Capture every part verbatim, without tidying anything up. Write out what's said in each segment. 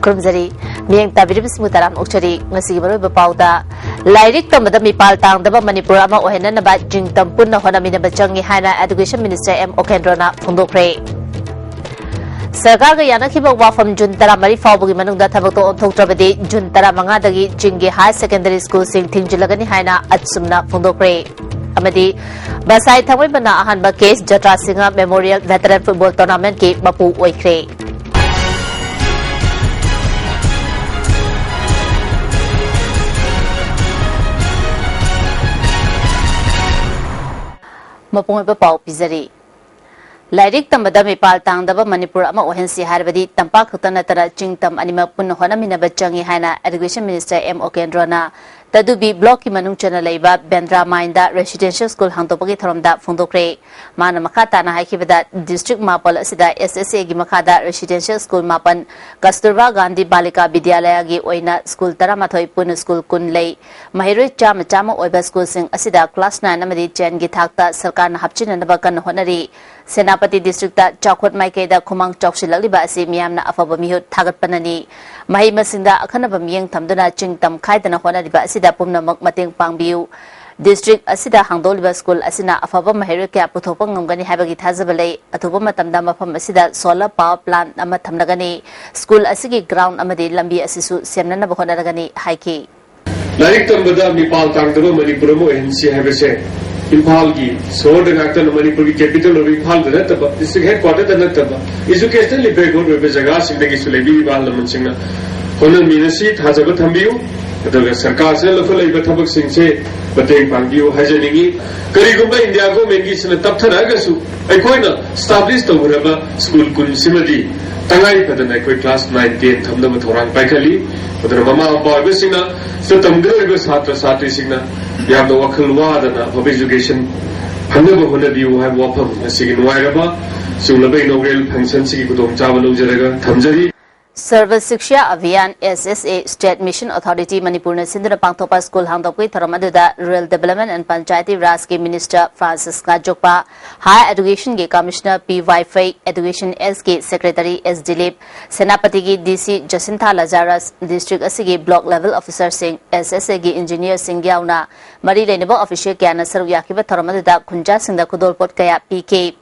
ꯈꯨꯔꯨꯝꯖꯔꯤ꯫ ꯃꯤꯠꯌꯦꯡ ꯇꯥꯕꯤꯔꯤꯕꯁꯤꯡꯕꯨ ꯇꯔꯥꯝꯅ ꯑꯣꯛꯆꯔꯤ꯫ ꯉꯁꯤꯒꯤ ꯃꯔꯨꯑꯣꯏꯕ ꯄꯥꯎꯗ, ꯂꯥꯏꯔꯤꯛ ꯇꯝꯕꯗ ꯃꯤꯄꯥꯜ ꯇꯥꯡꯗꯕ ꯃꯅꯤꯄꯨꯔ ꯑꯃ ꯑꯣꯏꯍꯟꯅꯅꯕ ꯆꯤꯡ ꯇꯝ ꯄꯨꯟꯅ ꯍꯣꯠꯅꯃꯤꯟꯅꯕ ꯆꯪꯏ ꯍꯥꯏꯅ Education Minister ꯑꯦꯝ ꯑꯣꯀꯦꯟꯗ꯭ꯔꯣꯅ ꯐꯣꯡꯗꯣꯛꯈ꯭ꯔꯦ꯫ ꯁꯔꯀꯥꯔꯒ ꯌꯥꯅꯈꯤꯕ ꯋꯥꯐꯝ ꯖꯨꯟ ꯇꯔꯥꯃꯔꯤ ꯐꯥꯎꯕꯒꯤ ꯃꯅꯨꯡꯗ ꯊꯕꯛꯇꯣ ꯑꯣꯟꯊꯣꯛꯇ꯭ꯔꯕꯗꯤ ꯖꯨꯟ ꯇꯔꯥꯃꯉꯥꯗꯒꯤ ꯆꯤꯡꯒꯤ higher secondary schoolꯁꯤꯡ ꯊꯤꯡꯖꯤꯜꯂꯒꯅꯤ ꯍꯥꯏꯅ ꯑꯆꯨꯝꯅ ꯐꯣꯡꯗꯣꯛꯈ꯭ꯔꯦ꯫ ꯑꯃꯗꯤ ꯕꯁꯥꯏ ꯊꯥꯡꯃꯩꯕꯟꯅ ꯑꯍꯥꯟꯕ ꯀꯦ ꯑꯦꯁ ꯖꯇ꯭ꯔꯥ ꯁꯤꯡꯍ Memorial Veteran Football Tournamentꯀꯤ ꯃꯄꯨ ꯑꯣꯏꯈ꯭ꯔꯦ꯫ ꯃꯄꯨꯡ ꯑꯣꯏꯕ ꯄꯥꯎ ꯄꯤꯖꯔꯤ꯫ ꯂꯥꯏꯔꯤꯛ ꯇꯝꯕꯗ ꯃꯤꯄꯥꯜ ꯇꯥꯡꯗꯕ ꯃꯅꯤꯄꯨꯔ ꯑꯃ ꯑꯣꯏꯍꯟꯁꯤ ꯍꯥꯏꯔꯕꯗꯤ ꯇꯝꯄꯥꯛ ꯈꯛꯇ ꯅꯠꯇꯅ ꯆꯤꯡ ꯇꯝ ꯑꯅꯤꯃꯛ ꯄꯨꯟꯅ ꯍꯣꯠꯅꯃꯤꯟꯅꯕ ꯆꯪꯏ ꯍꯥꯏꯅ Education Minister ꯑꯦꯝ ꯑꯣꯀꯦꯟꯗ꯭ꯔꯣꯅ ꯇꯗꯨꯕꯤ blockꯀꯤ ꯃꯅꯨꯡ ꯆꯟꯅ ꯂꯩꯕ ꯕꯦꯟꯗ꯭ꯔꯥ ꯃꯥꯏꯟꯗ residential school ꯍꯥꯡꯗꯣꯛꯄꯒꯤ ꯊꯧꯔꯝꯗ ꯐꯣꯡꯗꯣꯛꯈ꯭ꯔꯦ꯫ ꯃꯥꯅ ꯃꯈꯥ ꯇꯥꯅ ꯍꯥꯏꯈꯤꯕꯗ, district ꯃꯥꯄꯜ ꯑꯁꯤꯗ S S Aꯒꯤ ꯃꯈꯥꯗ residential school ꯃꯥꯄꯜ, ꯀꯁꯇꯨꯔꯕꯥ ꯒꯥꯟꯙꯤ ꯕꯥꯂꯤꯀꯥ ꯕꯤꯗ꯭ꯌꯥꯂꯌꯒꯤ ꯑꯣꯏꯅ school ꯇꯔꯥꯃꯥꯊꯣꯏ, ꯄꯨꯟꯅ school ꯀꯨꯟ ꯂꯩ꯫ ꯃꯍꯩꯔꯣꯏ ꯆꯥꯝꯃ ꯆꯥꯝꯃ ꯑꯣꯏꯕ schoolꯁꯤꯡ ꯑꯁꯤꯗ class nine ꯑꯃꯗꯤ tenꯒꯤ ꯊꯥꯛꯇ ꯁꯔꯀꯥꯔꯅ ꯍꯥꯞꯆꯤꯟꯅꯅꯕ ꯀꯟꯅ ꯍꯣꯠꯅꯔꯤ꯫ ꯁꯦꯅꯥꯄꯇꯤ districtꯇ ꯆꯥꯎꯈꯠ ꯃꯥꯏꯀꯩꯗ ꯈꯨꯃꯥꯡ ꯆꯥꯎꯁꯤꯜꯂꯛꯂꯤꯕ ꯑꯁꯤ ꯃꯤꯌꯥꯝꯅ ꯑꯐꯕ ꯃꯤꯍꯨꯠ ꯊꯥꯒꯠꯄꯅꯅꯤ꯫ ꯃꯍꯩ ꯃꯁꯤꯡꯗ ꯑꯈꯟꯅꯕ ꯃꯤꯠꯌꯦꯡ ꯊꯝꯗꯨꯅ ꯆꯤꯡ ꯇꯝ ꯈꯥꯏꯗꯅ ꯍꯣꯠꯅꯔꯤꯕ ꯑꯁꯤꯗ ꯄꯨꯝꯅꯃꯛ ꯃꯇꯦꯡ ꯄꯥꯡꯕꯤꯌꯨ꯫ District ꯑꯁꯤꯗ ꯍꯥꯡꯗꯣꯛꯂꯤꯕ school ꯑꯁꯤꯅ ꯑꯐꯕ ꯃꯍꯩꯔꯣꯏ ꯀꯌꯥ ꯄꯨꯊꯣꯛꯄ ꯉꯝꯒꯅꯤ ꯍꯥꯏꯕꯒꯤ ꯊꯥꯖꯕ ꯂꯩ꯫ ꯑꯊꯨꯕ ꯃꯇꯝꯗ ꯃꯐꯝ ꯑꯁꯤꯗ solar power plant ꯑꯃ ꯊꯝꯂꯒꯅꯤ꯫ School ꯑꯁꯤꯒꯤ ground ꯑꯃꯗꯤ ꯂꯝꯕꯤ ꯑꯁꯤꯁꯨ ꯁꯦꯝꯅꯅꯕ ꯍꯣꯠꯅꯔꯒꯅꯤ ꯍꯥꯏꯈꯤ꯫ ꯂꯥꯏꯔꯤꯛ ꯇꯝꯕꯗ ꯃꯤꯄꯥꯜ ꯇꯥꯡꯗꯕ ꯃꯅꯤꯄꯨꯔ ꯑꯃ ꯑꯣꯏꯍꯟꯁꯤ ꯍꯥꯏꯕꯁꯦ ꯏꯝꯐꯥꯜꯒꯤ ꯁꯍꯔꯗ ꯉꯥꯛꯇꯅ, ꯃꯅꯤꯄꯨꯔꯒꯤ capital ꯑꯣꯏꯕ ꯏꯝꯐꯥꯜꯗ ꯅꯠꯇꯕ, district headquarterꯗ ꯅꯠꯇꯕ, educationally backward ꯑꯣꯏꯕ ꯖꯒꯥꯁꯤꯡꯗꯒꯤꯁꯨ ꯂꯩꯕꯤꯔꯤꯕ ꯑꯍꯜ ꯂꯃꯟꯁꯤꯡꯅ ꯍꯣꯠꯅꯃꯤꯟꯅꯁꯤ, ꯊꯥꯖꯕ ꯊꯝꯕꯤꯌꯨ꯫ ꯑꯗꯨꯒ ꯁꯔꯀꯥꯔꯁꯤꯅ ꯂꯧꯈꯠꯂꯛꯏꯕ ꯊꯕꯛꯁꯤꯡꯁꯦ ꯃꯇꯦꯡ ꯄꯥꯡꯕꯤꯌꯨ ꯍꯥꯏꯖꯅꯤꯡꯉꯤ꯫ ꯀꯔꯤꯒꯨꯝꯕ India governmentꯀꯤꯁꯤꯅ ꯇꯞꯊꯔꯛꯑꯒꯁꯨ, ꯑꯩꯈꯣꯏꯅ establish ꯇꯧꯈ꯭ꯔꯕ school ꯀꯨꯟꯁꯤꯃꯗꯤ ꯇꯉꯥꯏ ꯐꯗꯅ ꯑꯩꯈꯣꯏ class nine, ten ꯊꯝꯅꯕ ꯊꯧꯔꯥꯡ ꯄꯥꯏꯈꯠꯂꯤ꯫ ꯑꯗꯨꯅ ꯃꯃꯥ ꯃꯄꯥ ꯑꯣꯏꯕꯁꯤꯡꯅ, ꯁꯤꯗ ꯇꯝꯒꯗꯧꯔꯤꯕ ꯁꯥꯇ꯭ꯔ ꯁꯥꯇ꯭ꯔꯤꯁꯤꯡꯅ ꯌꯥꯝꯅ ꯋꯥꯈꯜ ꯋꯥꯗꯅ ꯑꯐꯕ education ꯐꯪꯅꯕ ꯍꯣꯠꯅꯕꯤꯌꯨ ꯍꯥꯏꯕ ꯋꯥꯐꯝ ꯉꯁꯤꯒꯤ ꯅꯨꯡꯉꯥꯏꯔꯕ ꯆꯤꯡꯂꯕ inaugural functionꯁꯤꯒꯤ ꯈꯨꯗꯣꯡꯆꯥꯕ ꯂꯧꯖꯔꯒ ꯊꯝꯖꯔꯤ꯫ Sarva Shiksha Abhiyan, S S A, State Mission Authority ꯃꯅꯤꯄꯨꯔꯅ ꯁꯤꯟꯗꯨꯅ ꯄꯥꯡꯊꯣꯛꯄ ꯁ꯭ꯀꯨꯜ ꯍꯥꯡꯗꯣꯛꯄꯒꯤ ꯊꯧꯔꯝ ꯑꯗꯨꯗ Rural Development and Panchayati Rajꯀꯤ Minister Francis ꯉꯥꯖꯣꯛꯄ, Higher Educationꯒꯤ Commissioner P ꯋꯥꯏꯐꯩ, Education Sꯀꯤ Secretary ꯑꯦꯁ ꯗꯤꯂꯤꯞ, ꯁꯦꯅꯥꯄꯇꯤꯒꯤ ꯗꯤ ꯁꯤ ꯖꯁꯤꯟꯊꯥ ꯂꯖꯥꯔꯁ, district ꯑꯁꯤꯒꯤ block level officerꯁꯤꯡ, S S Aꯒꯤ engineerꯁꯤꯡ ꯌꯥꯎꯅ ꯃꯔꯤ ꯂꯩꯅꯕ official ꯀꯌꯥꯅ ꯁꯔꯨꯛ ꯌꯥꯈꯤꯕ ꯊꯧꯔꯝ ꯑꯗꯨꯗ ꯈꯨꯟꯖꯥꯁꯤꯡꯗ ꯈꯨꯗꯣꯜꯄꯣꯠ ꯀꯌꯥ ꯄꯤꯈꯤ꯫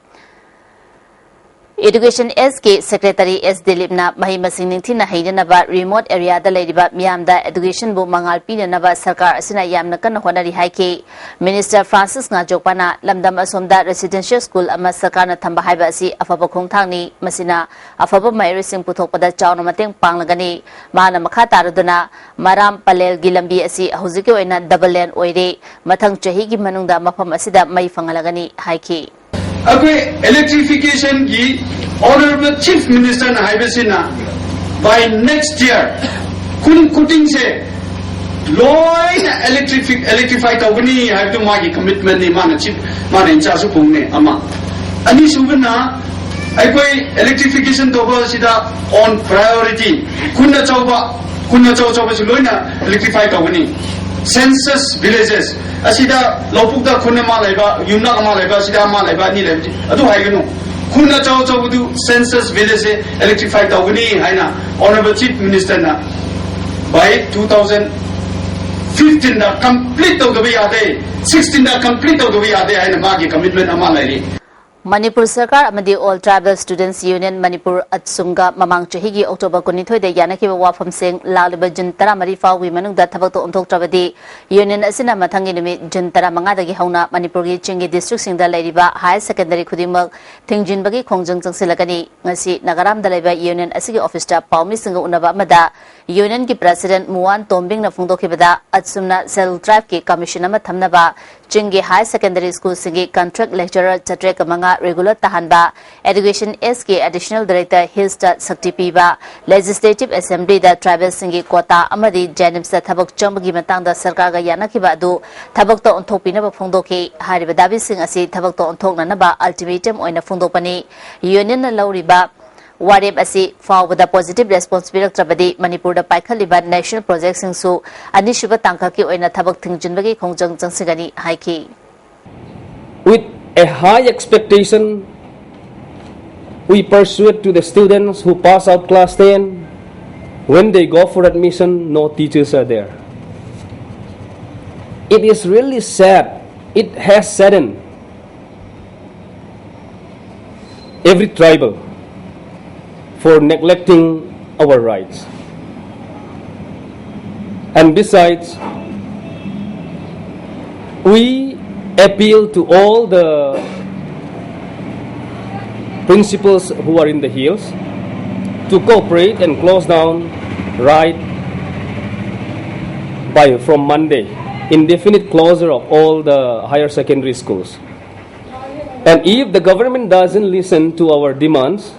Education Sꯀꯤ Secretary ꯑꯦꯁ ꯗꯤꯂꯤꯞꯅ ꯃꯍꯩ ꯃꯁꯤꯡ ꯅꯤꯡꯊꯤꯅ ꯍꯩꯅꯅꯕ remote areaꯗ ꯂꯩꯔꯤꯕ ꯃꯤꯌꯥꯝꯗ educationꯕꯨ ꯃꯉꯥꯜ ꯄꯤꯅꯅꯕ ꯁꯔꯀꯥꯔ ꯑꯁꯤꯅ ꯌꯥꯝꯅ ꯀꯟꯅ ꯍꯣꯠꯅꯔꯤ ꯍꯥꯏꯈꯤ꯫ Minister Francis ꯉꯥꯖꯣꯛꯄꯅ ꯂꯝꯗꯝ ꯑꯁꯣꯝꯗ residential school ꯑꯃ ꯁꯔꯀꯥꯔꯅ ꯊꯝꯕ ꯍꯥꯏꯕ ꯑꯁꯤ ꯑꯐꯕ ꯈꯣꯡꯊꯥꯡꯅꯤ, ꯃꯁꯤꯅ ꯑꯐꯕ ꯃꯍꯩꯔꯣꯏꯁꯤꯡ ꯄꯨꯊꯣꯛꯄꯗ ꯆꯥꯎꯅ ꯃꯇꯦꯡ ꯄꯥꯡꯂꯒꯅꯤ꯫ ꯃꯍꯥꯛꯅ ꯃꯈꯥ ꯇꯥꯔꯗꯨꯅ ꯃꯔꯥꯝ ꯄꯂꯦꯜꯒꯤ ꯂꯝꯕꯤ ꯑꯁꯤ ꯍꯧꯖꯤꯛꯀꯤ ꯑꯣꯏꯅ double lane ꯑꯣꯏꯔꯦ, ꯃꯊꯪ ꯆꯍꯤꯒꯤ ꯃꯅꯨꯡꯗ ꯃꯐꯝ ꯑꯁꯤꯗ ꯃꯩ ꯐꯪꯍꯜꯂꯒꯅꯤ ꯍꯥꯏꯈꯤ꯫ ꯑꯩꯈꯣꯏ electrificationꯒꯤ Honourable Chief Ministerꯅ ꯍꯥꯏꯕꯁꯤꯅ by next year ꯈꯨꯟ ꯈꯨꯗꯤꯡꯁꯦ ꯂꯣꯏꯅ electrific electrify ꯇꯧꯒꯅꯤ ꯍꯥꯏꯕꯗꯨ ꯃꯥꯒꯤ commitmentꯅꯤ, ꯃꯥꯅ chief, ꯃꯥꯅ in charge ꯄꯨꯕꯅꯦ꯫ ꯑꯃ, ꯑꯅꯤꯁꯨꯕꯅ ꯑꯩꯈꯣꯏ electrification ꯇꯧꯕ ꯑꯁꯤꯗ on priority ꯈꯨꯟ ꯑꯆꯧꯕ, ꯈꯨꯟ ꯑꯆꯧ ꯑꯆꯧꯕꯁꯤ ꯂꯣꯏꯅ electrify ꯇꯧꯒꯅꯤ꯫ Census villages ꯑꯁꯤꯗ ꯂꯧꯕꯨꯛꯇ ꯈꯨꯟ ꯑꯃ ꯂꯩꯕ, ꯌꯨꯝꯂꯛ ꯑꯃ ꯂꯩꯕ, ꯑꯁꯤꯗ ꯑꯃ ꯂꯩꯕ, ꯑꯅꯤ ꯂꯩꯕ, ꯑꯗꯨ ꯍꯥꯏꯒꯅꯨ꯫ ꯈꯨꯟ ꯑꯆꯧ ꯑꯆꯧꯕꯗꯨ census villageꯁꯦ electrify ꯇꯧꯒꯅꯤ ꯍꯥꯏꯅ Honourable Chief Ministerꯅ by two thousand fifteenꯗ complete ꯇꯧꯗꯕ ꯌꯥꯗꯦ, sixteenꯗ complete ꯇꯧꯗꯕ ꯌꯥꯗꯦ ꯍꯥꯏꯅ ꯃꯥꯒꯤ commitment ꯑꯃ ꯂꯩꯔꯤ꯫ ꯃꯅꯤꯄꯨꯔ ꯁꯔꯀꯥꯔ ꯑꯃꯗꯤ All Tribal Students Union Manipur, ꯑꯠꯁꯨꯝꯒ ꯃꯃꯥꯡ ꯆꯍꯤꯒꯤ October ꯀꯨꯟꯅꯤꯊꯣꯏꯗ ꯌꯥꯅꯈꯤꯕ ꯋꯥꯐꯝꯁꯤꯡ ꯂꯥꯛꯂꯤꯕ June ꯇꯔꯥꯃꯔꯤ ꯐꯥꯎꯒꯤ ꯃꯅꯨꯡꯗ ꯊꯕꯛꯇ ꯑꯣꯟꯊꯣꯛꯇ꯭ꯔꯕꯗꯤ union ꯑꯁꯤꯅ ꯃꯊꯪꯒꯤ ꯅꯨꯃꯤꯠ June ꯇꯔꯥꯃꯉꯥꯗꯒꯤ ꯍꯧꯅ ꯃꯅꯤꯄꯨꯔꯒꯤ ꯆꯤꯡꯒꯤ districtꯁꯤꯡꯗ ꯂꯩꯔꯤꯕ higher secondary ꯈꯨꯗꯤꯡꯃꯛ ꯊꯤꯡꯖꯤꯟꯕꯒꯤ ꯈꯣꯡꯖꯪ ꯆꯪꯁꯤꯜꯂꯛꯀꯅꯤ꯫ ꯉꯁꯤ ꯅꯥꯒꯥꯔꯥꯝꯗ ꯂꯩꯕ union ꯑꯁꯤꯒꯤ officeꯇ ꯄꯥꯎꯃꯤꯁꯤꯡꯒ ꯎꯅꯕ ꯑꯃꯗ unionꯒꯤ president ꯃꯨꯋꯥꯟ ꯇꯣꯝꯕꯤꯡꯅ ꯐꯣꯡꯗꯣꯛꯈꯤꯕꯗ, ꯑꯠꯁꯨꯝꯅ Scheduled Tribeꯀꯤ commission ꯑꯃ ꯊꯝꯅꯕ, ꯆꯤꯡꯒꯤ higher secondary schoolꯁꯤꯡꯒꯤ contract lecturer ꯆꯥꯇ꯭ꯔꯦꯠꯀ ꯃꯉꯥ regular ꯇꯥꯍꯟꯕ, Education Sꯀꯤ additional director Hillsꯇ ꯁꯛꯇꯤ ꯄꯤꯕ, Legislative Assemblyꯗ tribalꯁꯤꯡꯒꯤ quota ꯑꯃꯗꯤ JNIMSꯇ ꯊꯕꯛ ꯆꯪꯕꯒꯤ ꯃꯇꯥꯡꯗ ꯁꯔꯀꯥꯔꯒ ꯌꯥꯅꯈꯤꯕ ꯑꯗꯨ ꯊꯕꯛꯇ ꯑꯣꯟꯊꯣꯛꯄꯤꯅꯕ ꯐꯣꯡꯗꯣꯛꯈꯤ꯫ ꯍꯥꯏꯔꯤꯕ ꯗꯥꯕꯤꯁꯤꯡ ꯑꯁꯤ ꯊꯕꯛꯇ ꯑꯣꯟꯊꯣꯛꯅꯅꯕ ultimatum ꯑꯣꯏꯅ ꯐꯣꯡꯗꯣꯛꯄꯅꯤ꯫ Unionꯅ ꯂꯧꯔꯤꯕ ꯋꯥꯔꯦꯞ ꯑꯁꯤ ꯐꯥꯎꯕꯗ positive response ꯄꯤꯔꯛꯇ꯭ꯔꯕꯗꯤ ꯃꯅꯤꯄꯨꯔꯗ ꯄꯥꯏꯈꯠꯂꯤꯕ national projectꯁꯤꯡꯁꯨ ꯑꯅꯤꯁꯨꯕ ꯇꯥꯡꯀꯛꯀꯤ ꯑꯣꯏꯅ ꯊꯕꯛ ꯊꯤꯡꯖꯤꯟꯕꯒꯤ ꯈꯣꯡꯖꯪ ꯆꯪꯁꯤꯟꯒꯅꯤ ꯍꯥꯏꯈꯤ꯫ With a high expectation, we persuade to the students who pass out class ten, when they go for admission, no teachers are there. It is really sad. It has saddened every tribal for neglecting our rights. And besides, we appeal to all the principals who are in the hills to cooperate and close down right by from Monday, indefinite closure of all the higher secondary schools. And if the government doesn't listen to our demands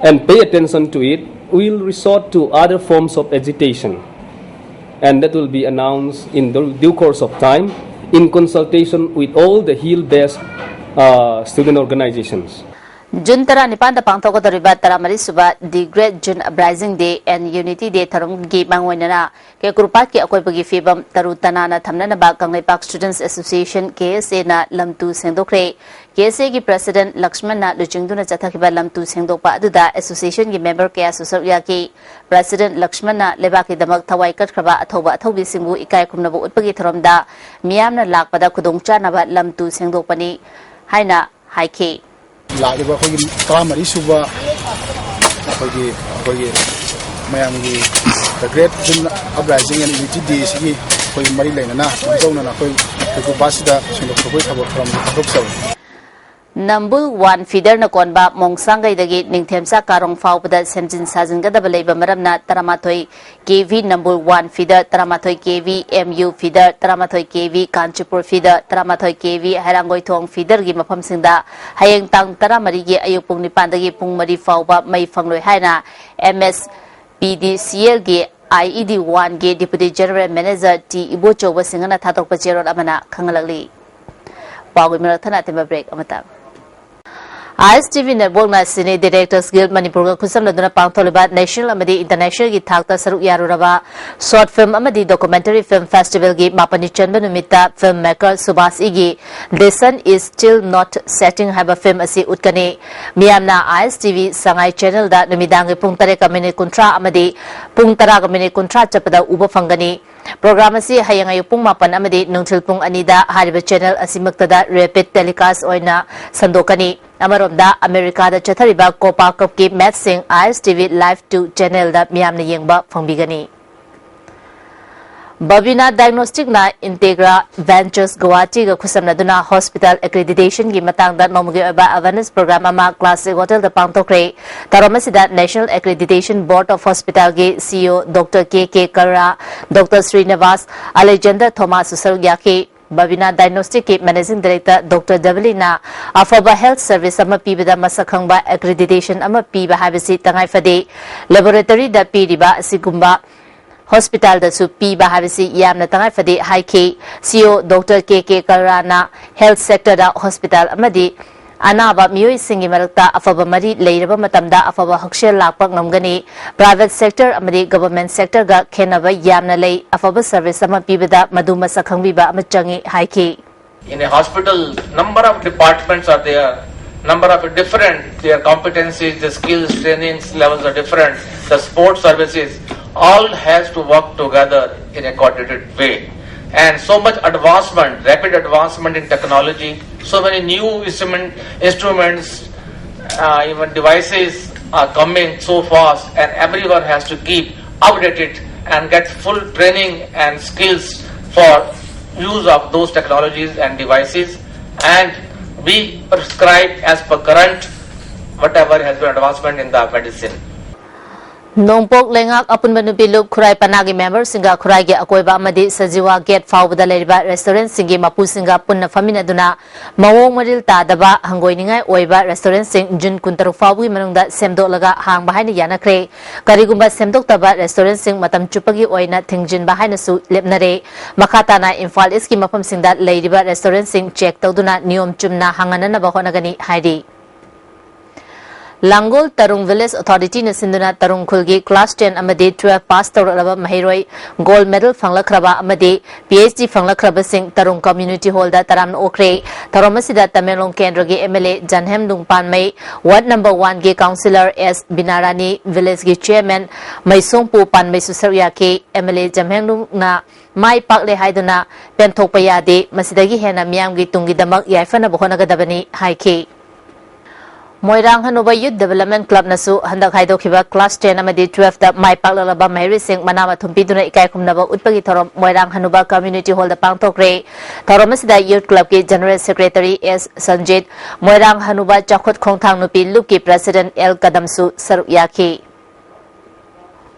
and pay attention to it, we'll resort to other forms of agitation. And that will be announced in the due course of time in consultation with all the hill-based uh, student organizations. June ꯇꯔꯥꯅꯤꯄꯥꯟꯗ ꯄꯥꯡꯊꯣꯛꯀꯗꯧꯔꯤꯕ ꯇꯔꯥꯃꯔꯤꯁꯨꯕ The Great June Uprising Day and Unity Day ꯊꯧꯔꯝꯒꯤ ꯃꯥꯡꯑꯣꯏꯅꯅ ꯀꯦꯀ꯭ꯔꯨꯄꯥꯠꯀꯤ ꯑꯀꯣꯏꯕꯒꯤ ꯐꯤꯕꯝ ꯇꯔꯨ ꯇꯅꯥꯟꯅ ꯊꯝꯅꯅꯕ Kangleipak Students Association, KSAꯅ ꯂꯝꯇꯨ ꯁꯦꯡꯗꯣꯛꯈ꯭ꯔꯦ꯫ KSAꯒꯤ President ꯂꯛꯁꯃꯟꯅ ꯂꯨꯆꯤꯡꯗꯨꯅ ꯆꯠꯊꯈꯤꯕ ꯂꯝꯇꯨ ꯁꯦꯡꯗꯣꯛꯄ ꯑꯗꯨꯗ associationꯒꯤ member ꯀꯌꯥꯁꯨ ꯁꯔꯨꯛ ꯌꯥꯈꯤ꯫ President ꯂꯛꯁꯃꯟꯅ ꯂꯩꯕꯥꯛꯀꯤꯗꯃꯛ ꯊꯋꯥꯏ ꯀꯠꯈ꯭ꯔꯕ ꯑꯊꯧꯕ ꯑꯊꯧꯕꯤꯁꯤꯡꯕꯨ ꯏꯀꯥꯏ ꯈꯨꯝꯅꯕ ꯎꯠꯄꯒꯤ ꯊꯧꯔꯝꯗ ꯃꯤꯌꯥꯝꯅ ꯂꯥꯛꯄꯗ ꯈꯨꯗꯣꯡꯆꯥꯅꯕ ꯂꯝꯇꯨ ꯁꯦꯡꯗꯣꯛꯄꯅꯤ ꯍꯥꯏꯅ ꯍꯥꯏꯈꯤ꯫ ꯂꯥꯛꯂꯤꯕ ꯑꯩꯈꯣꯏꯒꯤ ꯇꯔꯥꯃꯔꯤ ꯁꯨꯕ ꯑꯩꯈꯣꯏꯒꯤ ꯑꯩꯈꯣꯏꯒꯤ ꯃꯌꯥꯝꯒꯤ The Great June Uprising and Unity Day ꯁꯤꯒꯤ ꯑꯩꯈꯣꯏ ꯃꯔꯤ ꯂꯩꯅꯅ ꯃꯥꯡꯖꯧꯅꯅ ꯑꯩꯈꯣꯏ ꯀꯦꯀ꯭ꯔꯨꯄꯥꯠꯁꯤꯗ ꯁꯦꯡꯗꯣꯛ ꯁꯦꯡꯗꯣꯛꯄꯒꯤ ꯊꯕꯛ ꯊꯧꯔꯝ ꯄꯥꯡꯊꯣꯛꯆꯕꯅꯤ꯫ ꯅꯝꯕꯨꯜ ꯋꯥꯟ ꯐꯤꯗꯔꯅ ꯀꯣꯟꯕ ꯃꯣꯡꯁꯥꯡꯒꯩꯗꯒꯤ ꯅꯤꯡꯊꯦꯝꯆꯥ ꯀꯥꯔꯣꯡ ꯐꯥꯎꯕꯗ ꯁꯦꯝꯖꯤꯟ ꯁꯥꯖꯤꯟꯒꯗꯕ ꯂꯩꯕ ꯃꯔꯝꯅ ꯇꯔꯥꯃꯥꯊꯣꯏ ꯀꯦ ꯚꯤ ꯅꯝꯕꯨꯜ ꯋꯥꯟ ꯐꯤꯗꯔ, ꯇꯔꯥꯃꯥꯊꯣꯏ ꯀꯦ ꯚꯤ ꯑꯦꯝ ꯌꯨ ꯐꯤꯗꯔ, ꯇꯔꯥꯃꯥꯊꯣꯏ ꯀꯦ ꯚꯤ ꯀꯥꯟꯆꯤꯄꯨꯔ ꯐꯤꯗꯔ, ꯇꯔꯥꯃꯥꯊꯣꯏ ꯀꯦ ꯚꯤ ꯍꯩꯔꯥꯡꯒꯣꯏꯊꯣꯡ ꯐꯤꯗꯔꯒꯤ ꯃꯐꯝꯁꯤꯡꯗ ꯍꯌꯦꯡ ꯇꯥꯡ ꯇꯔꯥꯃꯔꯤꯒꯤ ꯑꯌꯨꯛ ꯄꯨꯡ ꯅꯤꯄꯥꯟꯗꯒꯤ ꯄꯨꯡ ꯃꯔꯤ ꯐꯥꯎꯕ ꯃꯩ ꯐꯪꯂꯣꯏ ꯍꯥꯏꯅ ꯑꯦꯝ ꯑꯦꯁ ꯄꯤ ꯗꯤ ꯁꯤ ꯑꯦꯜꯒꯤ ꯑꯥꯏ ꯏ ꯗꯤ ꯋꯥꯟꯒꯤ Deputy General Manager T Ibochouba ꯁꯤꯡꯍꯅ ꯊꯥꯗꯣꯛꯄ ꯆꯦꯔꯣꯜ ꯑꯃꯅ ꯈꯪꯍꯜꯂꯛꯂꯤ꯫ ꯄꯥꯎꯒꯤ ꯃꯔꯛ ꯊꯠꯅ ꯑꯇꯦꯟꯕ break ꯑꯃꯇ꯫ ꯑꯥꯏ ꯑꯦꯁ ꯇꯤ ꯚꯤ Networkꯅ Cine Directors Guild ꯃꯅꯤꯄꯨꯔꯒ ꯈꯨꯠꯁꯝꯅꯗꯨꯅ ꯄꯥꯡꯊꯣꯛꯂꯤꯕ National ꯑꯃꯗꯤ Internationalꯒꯤ ꯊꯥꯛꯇ ꯁꯔꯨꯛ ꯌꯥꯔꯨꯔꯕ Short Film ꯑꯃꯗꯤ Documentary Film Festivalꯒꯤ ꯃꯥꯄꯟꯅꯤ ꯆꯟꯕ ꯅꯨꯃꯤꯠꯇ film maker ꯁꯨꯕꯥꯁ ꯏꯒꯤ The Sun Is Still Not Setting ꯍꯥꯏꯕ film ꯑꯁꯤ ꯎꯠꯀꯅꯤ꯫ ꯃꯤꯌꯥꯝꯅ ꯑꯥꯏ ꯑꯦꯁ ꯇꯤ ꯚꯤ ꯁꯉꯥꯏ channelꯗ ꯅꯨꯃꯤꯗꯥꯡꯒꯤ ꯄꯨꯡ ꯇꯔꯦꯠꯀ minute ꯀꯨꯟꯊ꯭ꯔꯥ ꯑꯃꯗꯤ ꯄꯨꯡ ꯇꯔꯥꯒ minute ꯀꯨꯟꯊ꯭ꯔꯥ ꯆꯠꯄꯗ ꯎꯕ ꯐꯪꯒꯅꯤ꯫ Program ꯑꯁꯤ ꯍꯌꯦꯡ ꯑꯌꯨꯛ ꯄꯨꯡ ꯃꯥꯄꯟ ꯑꯃꯗꯤ ꯅꯨꯡꯊꯤꯜ ꯄꯨꯡ ꯑꯅꯤꯗ ꯍꯥꯏꯔꯤꯕ channel ꯑꯁꯤꯃꯛꯇꯗ rapid telecast ꯑꯣꯏꯅ ꯁꯟꯗꯣꯛꯀꯅꯤ꯫ ꯑꯃꯔꯣꯝꯗ, ꯑꯃꯦꯔꯤꯀꯥꯗ ꯆꯠꯊꯔꯤꯕ Copa Cupꯀꯤ matchꯁꯤꯡ ꯑꯥꯏ S T V Live two channelꯗ ꯃꯤꯌꯥꯝꯅ ꯌꯦꯡꯕ ꯐꯪꯕꯤꯒꯅꯤ꯫ Babina Diagnosticꯅ Integra Ventures Guwahatiꯒ ꯈꯨꯠꯁꯝꯅꯗꯨꯅ hospital accreditationꯒꯤ ꯃꯇꯥꯡꯗ ꯅꯣꯡꯃꯒꯤ ꯑꯣꯏꯕ awareness program ꯑꯃ Classic Hotelꯗ ꯄꯥꯡꯊꯣꯛꯈ꯭ꯔꯦ꯫ ꯊꯧꯔꯝ ꯑꯁꯤꯗ National Accreditation Board of Hospitalꯒꯤ C E O Doctor K K Kalra, Doctor Srinivas, Alexander Thomasꯁꯨ ꯁꯔꯨꯛ ꯌꯥꯈꯤ꯫ Babina Diagnosticꯀꯤ Managing Director Doctor Davalina ꯑꯐꯕ health service ꯑꯃ ꯄꯤꯕꯗ ꯃꯁꯛ ꯈꯪꯕ accreditation ꯑꯃ ꯄꯤꯕ ꯍꯥꯏꯕꯁꯤ ꯇꯉꯥꯏ ꯐꯗꯦ꯫ Laboratoryꯗ ꯄꯤꯔꯤꯕ ꯑꯁꯤꯒꯨꯝꯕ hospitalꯗꯁꯨ ꯄꯤꯕ ꯍꯥꯏꯕꯁꯤ ꯌꯥꯝꯅ ꯇꯉꯥꯏ ꯐꯗꯦ ꯍꯥꯏꯈꯤ꯫ C E O Doctor K K Kalraꯅ health sectorꯗ hospital ꯑꯃꯗꯤ ꯑꯅꯥꯕ ꯃꯤꯑꯣꯏꯁꯤꯡꯒꯤ ꯃꯔꯛꯇ ꯑꯐꯕ ꯃꯔꯤ ꯂꯩꯔꯕ ꯃꯇꯝꯗ ꯑꯐꯕ ꯍꯛꯁꯦꯜ ꯂꯥꯛꯄ ꯉꯝꯒꯅꯤ꯫ Private sector ꯑꯃꯗꯤ government sectorꯒ ꯈꯦꯠꯅꯕ ꯌꯥꯝꯅ ꯂꯩ꯫ ꯑꯐꯕ service ꯑꯃ ꯄꯤꯕꯗ ꯃꯗꯨ ꯃꯁꯛ ꯈꯪꯕꯤꯕ ꯑꯃ ꯆꯪꯏ ꯍꯥꯏꯈꯤ꯫ In a hospital, number of departments are there, number of different, their competencies, the skills, trainings levels are different, the support services, all has to work together in a coordinated way. And so much advancement, rapid advancement in technology, so many new instrument, instruments, uh, even devices are coming so fast, and everyone has to keep updated and get full training and skills for use of those technologies and devices, and be prescribed as per current whatever has been advancement in the medicine. ꯅꯣꯡꯄꯣꯛ ꯂꯩꯉꯥꯛ ꯑꯄꯨꯟꯕ ꯅꯨꯄꯤ ꯂꯨꯞ ꯈꯨꯔꯥꯏ ꯄꯅꯥꯒꯤ memberꯁꯤꯡꯒ ꯈꯨꯔꯥꯏꯒꯤ ꯑꯀꯣꯏꯕ ꯑꯃꯗꯤ Sajiwa gate ꯐꯥꯎꯕꯗ ꯂꯩꯔꯤꯕ restaurantꯁꯤꯡꯒꯤ ꯃꯄꯨꯁꯤꯡꯒ ꯄꯨꯟꯅ ꯐꯝꯃꯤꯟꯅꯗꯨꯅ ꯃꯑꯣꯡ ꯃꯔꯤꯜ ꯇꯥꯗꯕ, ꯍꯪꯒꯣꯏꯅꯤꯡꯉꯥꯏ ꯑꯣꯏꯕ restaurantꯁꯤꯡ June ꯀꯨꯟꯇꯔꯨꯛ ꯐꯥꯎꯕꯒꯤ ꯃꯅꯨꯡꯗ ꯁꯦꯝꯗꯣꯛꯂꯒ ꯍꯥꯡꯕ ꯍꯥꯏꯅ ꯌꯥꯅꯈ꯭ꯔꯦ꯫ ꯀꯔꯤꯒꯨꯝꯕ ꯁꯦꯝꯗꯣꯛꯇꯕ restaurantꯁꯤꯡ ꯃꯇꯝ ꯆꯨꯞꯄꯒꯤ ꯑꯣꯏꯅ ꯊꯤꯡꯖꯤꯟꯕ ꯍꯥꯏꯅꯁꯨ ꯂꯦꯞꯅꯔꯦ꯫ ꯃꯈꯥ ꯇꯥꯅ ꯏꯝꯐꯥꯜ Eastꯀꯤ ꯃꯐꯝꯁꯤꯡꯗ ꯂꯩꯔꯤꯕ restaurantꯁꯤꯡ check ꯇꯧꯗꯨꯅ ꯅꯤꯌꯣꯝ ꯆꯨꯝꯅ ꯍꯥꯡꯍꯟꯅꯅꯕ ꯍꯣꯠꯅꯒꯅꯤ ꯍꯥꯏꯔꯤ꯫ ꯂꯥꯡꯒꯣꯜ ꯇꯔꯨꯡ Village Authorityꯅ ꯁꯤꯟꯗꯨꯅ ꯇꯔꯨꯡ ꯈꯨꯜꯒꯤ class ten ꯑꯃꯗꯤ twelve pass ꯇꯧꯔꯛꯂꯕ ꯃꯍꯩꯔꯣꯏ gold medal ꯐꯪꯂꯛꯈ꯭ꯔꯕ ꯑꯃꯗꯤ P H D ꯐꯪꯂꯛꯈ꯭ꯔꯕꯁꯤꯡ ꯇꯔꯨꯡ community hallꯗ ꯇꯔꯥꯝꯅ ꯑꯣꯛꯈ꯭ꯔꯦ꯫ ꯊꯧꯔꯝ ꯑꯁꯤꯗ ꯇꯃꯦꯡꯂꯣꯡ ꯀꯦꯟꯗ꯭ꯔꯒꯤ M L A ꯖꯟꯍꯦꯝ ꯂꯨꯡ ꯄꯥꯟꯃꯩ, ward number oneꯒꯤ councillor S ꯕꯤꯅꯥꯔꯥꯅꯤ, villageꯀꯤ chairman ꯃꯩꯁꯣꯡꯄꯨ ꯄꯥꯟꯃꯩꯁꯨ ꯁꯔꯨꯛ ꯌꯥꯈꯤ꯫ M L A ꯖꯟꯍꯦꯝ ꯂꯨꯡꯅ ꯃꯥꯏ ꯄꯥꯛꯂꯦ ꯍꯥꯏꯗꯨꯅ ꯄꯦꯟꯊꯣꯛꯄ ꯌꯥꯗꯦ, ꯃꯁꯤꯗꯒꯤ ꯍꯦꯟꯅ ꯃꯤꯌꯥꯝꯒꯤ ꯇꯨꯡꯒꯤꯗꯃꯛ ꯌꯥꯏꯐꯅꯕ ꯍꯣꯠꯅꯒꯗꯕꯅꯤ ꯍꯥꯏꯈꯤ꯫ ꯃꯣꯏꯔꯥꯡ ꯍꯅꯨꯕ Youth Development Clubꯅꯁꯨ ꯍꯟꯗꯛ ꯍꯥꯏꯗꯣꯛꯈꯤꯕ class ten ꯑꯃꯗꯤ twelveꯇ ꯃꯥꯏ ꯄꯥꯛꯂꯛꯂꯕ ꯃꯍꯩꯔꯣꯏꯁꯤꯡ ꯃꯅꯥ ꯃꯊꯨꯝ ꯄꯤꯗꯨꯅ ꯏꯀꯥꯏ ꯈꯨꯝꯅꯕ ꯎꯠꯄꯒꯤ ꯊꯧꯔꯝ ꯃꯣꯏꯔꯥꯡ ꯍꯅꯨꯕ community hallꯗ ꯄꯥꯡꯊꯣꯛꯈ꯭ꯔꯦ꯫ ꯊꯧꯔꯝ ꯑꯁꯤꯗ Youth Clubꯀꯤ General Secretary S Sanjit, ꯃꯣꯏꯔꯥꯡ ꯍꯅꯨꯕ ꯆꯥꯎꯈꯠ ꯈꯣꯡꯊꯥꯡ ꯅꯨꯄꯤ ꯂꯨꯞꯀꯤ President L ꯀꯗꯝꯁꯨ ꯁꯔꯨꯛ ꯌꯥꯈꯤ꯫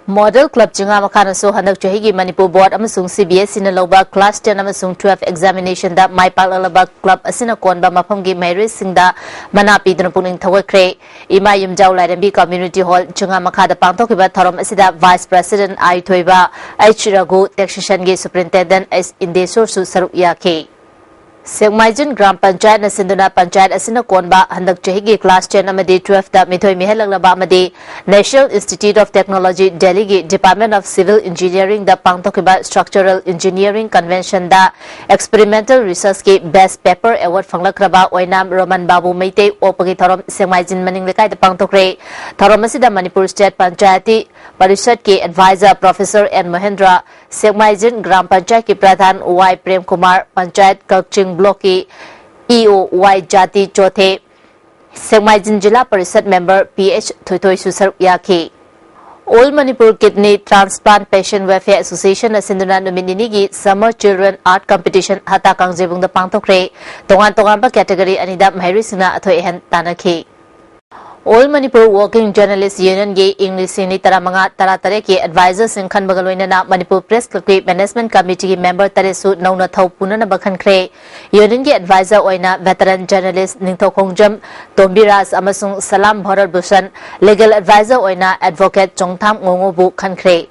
Model Club ꯆꯤꯡꯉꯥ ꯃꯈꯥꯅꯁꯨ ꯍꯟꯗꯛ ꯆꯍꯤꯒꯤ ꯃꯅꯤꯄꯨꯔ Board ꯑꯃꯁꯨꯡ C B S Eꯅ ꯂꯧꯕ class ten ꯑꯃꯁꯨꯡ twelve examinationꯗ ꯃꯥꯏ ꯄꯥꯛꯂꯛꯂꯕ club ꯑꯁꯤꯅ ꯀꯣꯟꯕ ꯃꯐꯝꯒꯤ ꯃꯍꯩꯔꯣꯏꯁꯤꯡꯗ ꯃꯅꯥ ꯄꯤꯗꯨꯅ ꯄꯨꯛꯅꯤꯡ ꯊꯧꯒꯠꯈ꯭ꯔꯦ꯫ ꯏꯃꯥ ꯌꯨꯝꯖꯥꯎ ꯂꯥꯏꯔꯦꯝꯕꯤ Community Hall ꯆꯤꯡꯉꯥ ꯃꯈꯥꯗ ꯄꯥꯡꯊꯣꯛꯈꯤꯕ ꯊꯧꯔꯝ ꯑꯁꯤꯗ Vice President I ꯊꯣꯏꯕ, H ꯔꯘꯨ, Taxationꯒꯤ Superintendent S ꯏꯟꯗꯦꯁꯣꯔꯁꯨ ꯁꯔꯨꯛ ꯌꯥꯈꯤ꯫ ꯁꯦꯛꯃꯥꯏꯖꯤꯟ ꯒ꯭ꯔꯥꯝ ꯄꯟꯆꯥꯌꯠꯅ ꯁꯤꯟꯗꯨꯅ ꯄꯟꯆꯥꯌꯠ ꯑꯁꯤꯅ ꯀꯣꯟꯕ ꯍꯟꯗꯛ ꯆꯍꯤꯒꯤ class ten ꯑꯃꯗꯤ twelveꯇ ꯃꯤꯊꯣꯏ ꯃꯤꯍꯦꯜꯂꯛꯂꯕ ꯑꯃꯗꯤ National Institute of Technology Delhiꯒꯤ Department of Civil Engineeringꯗ ꯄꯥꯡꯊꯣꯛꯈꯤꯕ Structural Engineering Conventionꯗ Experimental Researchꯀꯤ Best Paper Award ꯐꯪꯂꯛꯈ꯭ꯔꯕ ꯑꯣꯏꯅꯥꯝ ꯔꯣꯃꯟ ꯕꯥꯕꯨ ꯃꯩꯇꯩ ꯑꯣꯛꯄꯒꯤ ꯊꯧꯔꯝ ꯁꯦꯛꯃꯥꯏꯖꯤꯟ ꯃꯅꯤꯡ ꯂꯩꯀꯥꯏꯗ ꯄꯥꯡꯊꯣꯛꯈ꯭ꯔꯦ꯫ ꯊꯧꯔꯝ ꯑꯁꯤꯗ ꯃꯅꯤꯄꯨꯔ State ꯄꯟꯆꯥꯌꯇꯤ ꯄꯔꯤꯁꯠꯀꯤ advisor Professor N Mohendra, Sekmaijin gram ꯄꯟꯆꯥꯌꯠꯀꯤ ꯄ꯭ꯔꯙꯥꯟ ꯋꯥꯏ ꯄ꯭ꯔꯦꯝꯀꯨꯃꯥꯔ, ꯄꯟꯆꯥꯌꯠ ꯀꯛꯆꯤꯡ ꯕ꯭ꯂꯣꯛꯀꯤ ꯏ ꯑꯣ ꯋꯥꯏ ꯖꯥꯇꯤ ꯆꯣꯊꯦ, ꯁꯦꯛꯃꯥꯏꯖꯤꯟ ꯖꯤꯂꯥ ꯄꯔꯤꯁꯠ ꯃꯦꯝꯕꯔ ꯄꯤ ꯑꯩꯆ ꯊꯣꯏꯊꯣꯏꯁꯨ ꯁꯔꯨꯛ ꯌꯥꯈꯤ꯫ All Manipur Kidney Transplant Patient Welfare Associationꯅ ꯁꯤꯟꯗꯨꯅ ꯅꯨꯃꯤꯠ ꯅꯤꯅꯤꯒꯤ Summer Children Art Competition ꯍꯇꯥ ꯀꯥꯡꯖꯩꯕꯨꯡꯗ ꯄꯥꯡꯊꯣꯛꯈ꯭ꯔꯦ꯫ ꯇꯣꯉꯥꯟ ꯇꯣꯉꯥꯟꯕ category ꯑꯅꯤꯗ ꯃꯍꯩꯔꯣꯏꯁꯤꯡꯅ ꯑꯊꯣꯏ ꯑꯍꯦꯟ ꯇꯥꯟꯅꯈꯤ꯫ All Manipur Working Journalist Unionꯒꯤ ꯏꯪ ꯂꯤꯁꯤꯡ ꯑꯅꯤ ꯇꯔꯥꯃꯉꯥ ꯇꯔꯥꯇꯔꯦꯠꯀꯤ advisorꯁꯤꯡ ꯈꯟꯕꯒ ꯂꯣꯏꯅꯅ Manipur Press Clubꯀꯤ Management Committeeꯒꯤ member ꯇꯔꯦꯠꯁꯨ ꯅꯧꯅ ꯊꯧ ꯄꯨꯅꯅꯕ ꯈꯟꯈ꯭ꯔꯦ꯫ Unionꯒꯤ advisor ꯑꯣꯏꯅ veteran journalist ꯅꯤꯡꯊꯧꯈꯣꯡꯖꯝ ꯇꯣꯝꯕꯤꯔꯥꯖ ꯑꯃꯁꯨꯡ ꯁꯂꯥꯝ ꯚꯥꯔꯠ ꯚꯨꯁꯟ, legal advisor ꯑꯣꯏꯅ advocate ꯆꯣꯡꯊꯥꯝ ꯉꯣꯉꯣꯕꯨ ꯈꯟꯈ꯭ꯔꯦ꯫